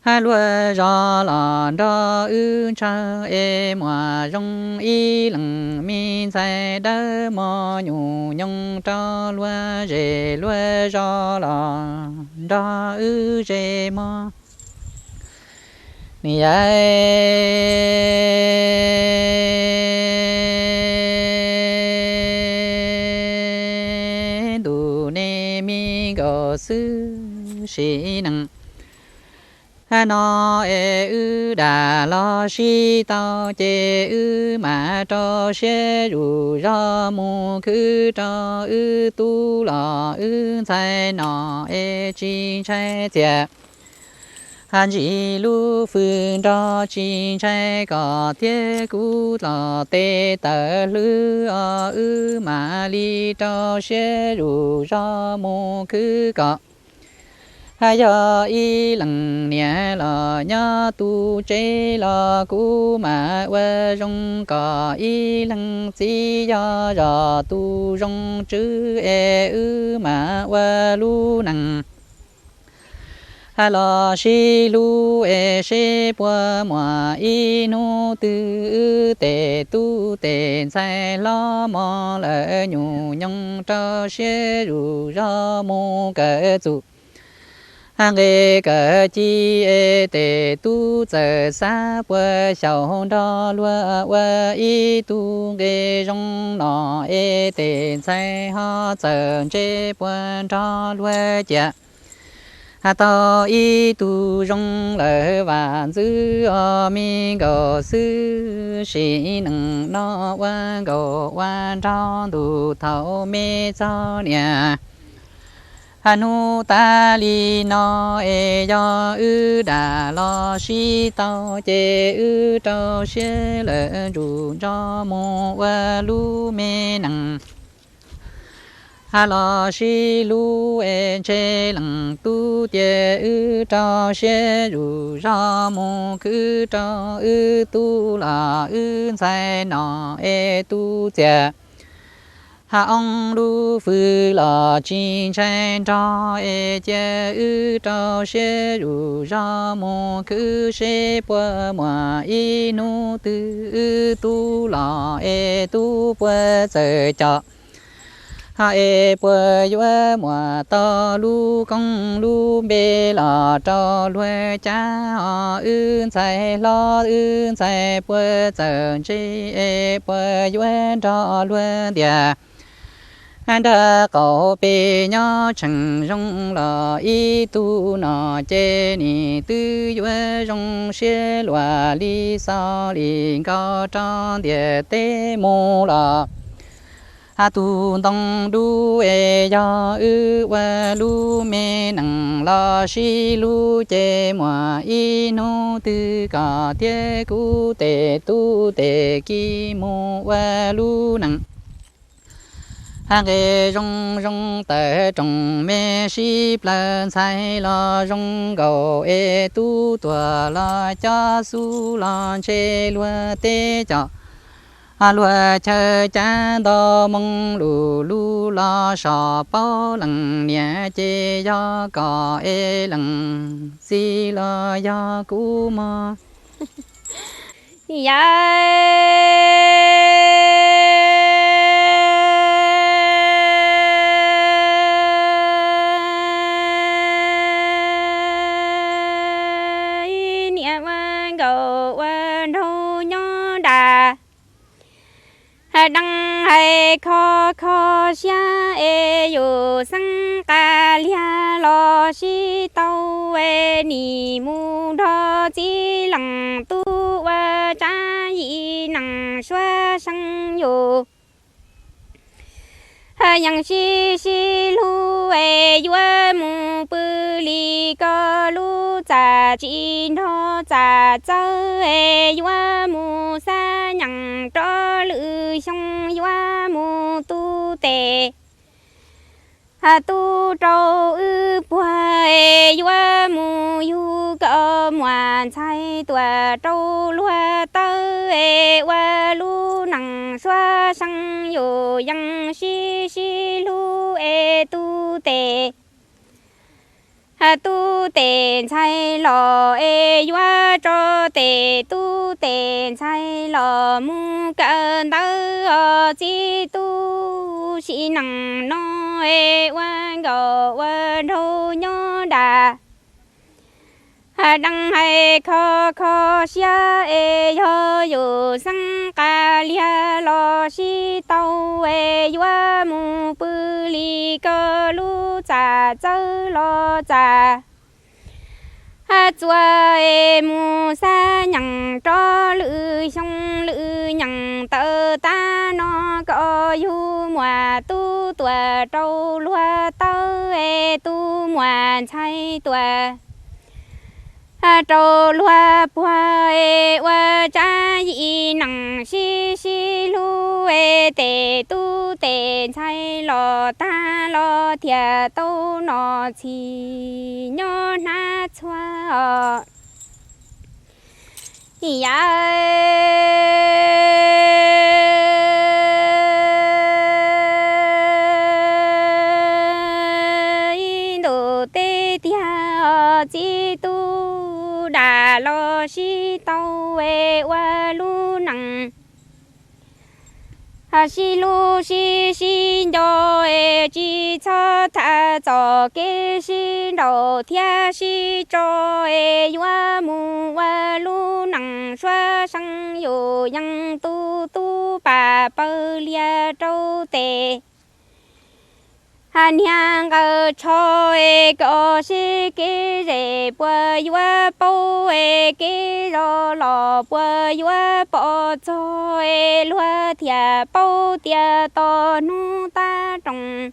Hais luag zog los nrog wb ntshaw es muaj zoo ib leeg me ntxhais dawb mog nyuj nyoos rau luag zej luag zog los nrog wb zej mog. Yawm ntuj nej me nkaus xwb sim neej. Hais no es wb dag los sib tau ces wb mam rau siab zuj zog mus khwv rau wb tub los wb ntxhais no es tsis ntshai txiaj. Hais ntsis lub fwj nrog tsis ntshai kom thiab kuv los tes tawm hlwb os wb mam li rau siab zuj zog mus khwv kom. Hais yog ib leeg niam los nyob tu tsev los kuv mam ua zoo kom ib leeg txiv yog zog tu zoo tswv es wb mam ua lub neej. Hais los sib hlub es seb puas muaj ib hnub twg wb tej tub tej ntxhais hlob mog lawm nyuj nyoos rau siab zuj zog mus kawm txuj. Hais nqe kawm ci es tej tub txawm xav puas xyaum nrog luag ua ib tug nqe zoo no es tej ntxhais ho txawm ntse puas nrog luag ciam. Has tau ib tug zoo lawm vam ntxwv os, me nkaus xwb sim neej no ua nkaus ua nraug ntuj thaum me txog niam. Has hnub tas li no es yog wb dam los sib tau ces wb rau siab lawm ntsum ntsov mus ua lub me neej. Has los sib hlub es ntshe leej tub tias wb rau siab zuj zog mus khwv rau wb tub los wb ntxhais no es tub txiaj. Has oo lub fwj los tsis ntshai nrog es cia wb rau siab zuj zog mus khwv seb puas muaj ib hnub twg wb tub los es tub puas txawj coj. Ho es puas yuav muaj tau lub koob lub npe los rau luag cab, ho wb ntxhais hlob wb ntxhais puas txawj ntse es puas yuav nrog luag ntiag. Nrog qaum peb nyob tseem zoo los ib tug no ces nim twb yuav zoo siab luaj li xaus li nkaus rau ntiaj teb mus los. Has tus ntoo dub es yog wb ua lub me neej los sib hlub ces muaj ib hnub twg koj thiab kuv tes tub tes kiv mus ua lub neej. Has nqe zoo zoo tawm rooj me sib plawg ntxhais los zoo nkaus es tub tuag los cov xub los ntshe luag teb coj. Luag chaw cav nto moo lug lug los so paub leej niam ces yog koj es leej txiv los yog kuv mog. Yam niam ua nkaus ua nraug nyob nram deej hais kho kho siab es yus xeeb qa liag los sib tau es nim mus nrog txiv leej tub ua tsab yim neej suab seev yus. Yeej sib sib hlub es yuav mus pw li koj lub txaj tsis nrog txaj txawb es yuav mus xa nyeem rov lwm xyoo yuav mus tu tes. Tub rau wb puag es yuav mus yug koj muam ntxhais tuam rau luag tawb es ua lub neej suab seev yus yeej sib sib hlub es tu tes. Tub tes ntxhais los es yuav tso tes tub tes ntxhais los mus kawm ntawv os txiv tub sim neej no es ua nkaus ua nraug nyob nram deej hais kho kho siab es yog yus xeeb qa liag los sib tau es yuav mus pw li koj lub txaj txawb los txaj txua es mus xa nyeem rov lwm xyoo lwm nyeem tawm tag no koj yug muam tub tuam rau luag tawb es tub muam ntxhais tuam rau luag puag es ua tsab yim neej sib sib hlub es tes tub tes ntxhais los tag los thiaj tau nom txhis nyob hnab txhua os. Yam ib ntus teb tiag os txiv tub dam los sib tau es ua lub neej sib hlub sib sib nco es tsis txhob tham txoj kev sib nraus thiab sib tso es yuav mus ua lub neej suab seev yus yeej tu tub pam pawg liag rau tes Hab niag nqawd tsho es koj seb kev zem puas yuav paub es kev zos los puas yuav pom txog es luag thiaj paub tias tau hnub tab roos.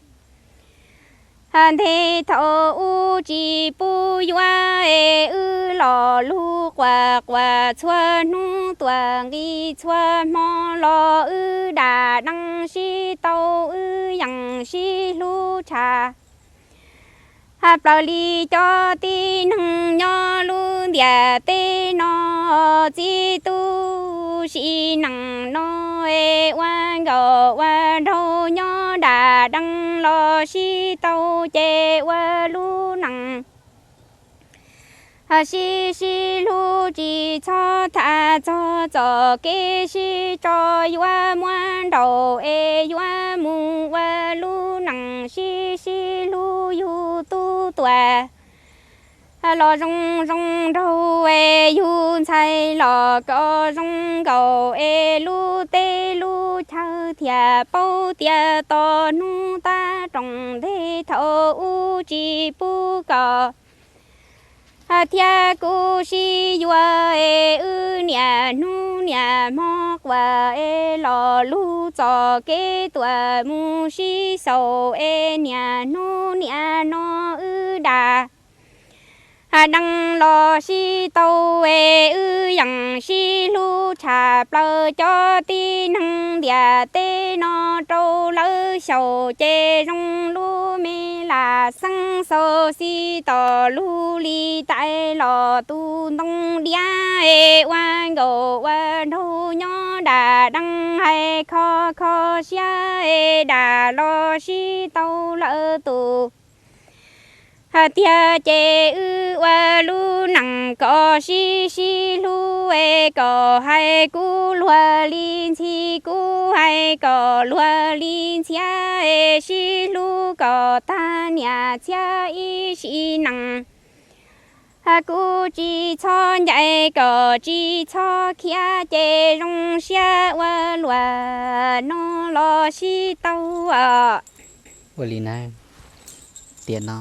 Hab ntev thaum ub tsis pub yuav es wb los lug quas quas txhua hnub tuam nqi txhua hmo los wb dam deev sib tau wb yeej sib hlub tshaj. Hab plaws li cov tib neeg nyob lub ntiaj teb no txib tub sim neej no es ua nkaus ua nraug nyob dam deev los sib tau ces ua lub neej sib sib hlub tsis txhob tham txog txoj kev sib tso yuav muab nraum es yuav mus ua lub neej sib sib hlub yug tub tuaj los zoo zoo nraug es yug ntxhais los kom zoo nkaus es lub teb lub chaw thiaj paub tias tau hnub tab roos ntev thaum ub tsis pub kom thiab kuv sib yuav es wb niaj hnub niaj hmo quas es los lug txoj kev tuaj mus sib xyaum es niaj hnub niaj no wb dam deev los sib tau es wb yeej sib hlub tshaj plaws cov tib neeg ntiaj teb no rau lawv xyaum ces zoo lub me laj xeeb xaus xib tau lug li tais los tu ntoo diav es ua nkaus ua nraug nyob dam deev hais kho kho siab es dam los sib tau lawm tus hais tiag ces wb ua lub neej kom sib sib hlub es kom hais kuv luag li ntxhi kuv hais kom luag li ntxhiab es sib hlub kom tag niam txiv ib sim neej. Kuv tsis txhob ncaim kom tsis txhob khiav ces zoo siab ua luaj no los sib tau. Ua li na, tiam no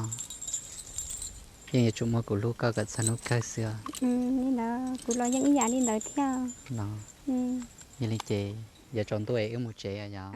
yeej yuav tsum muab kuv hlub koj kom txog hnub kawg xwb os. Kuv los yeej ib yam li ntawd thiab. Yog li ces yuav tsaus ntuj es wb mus tsev os yog.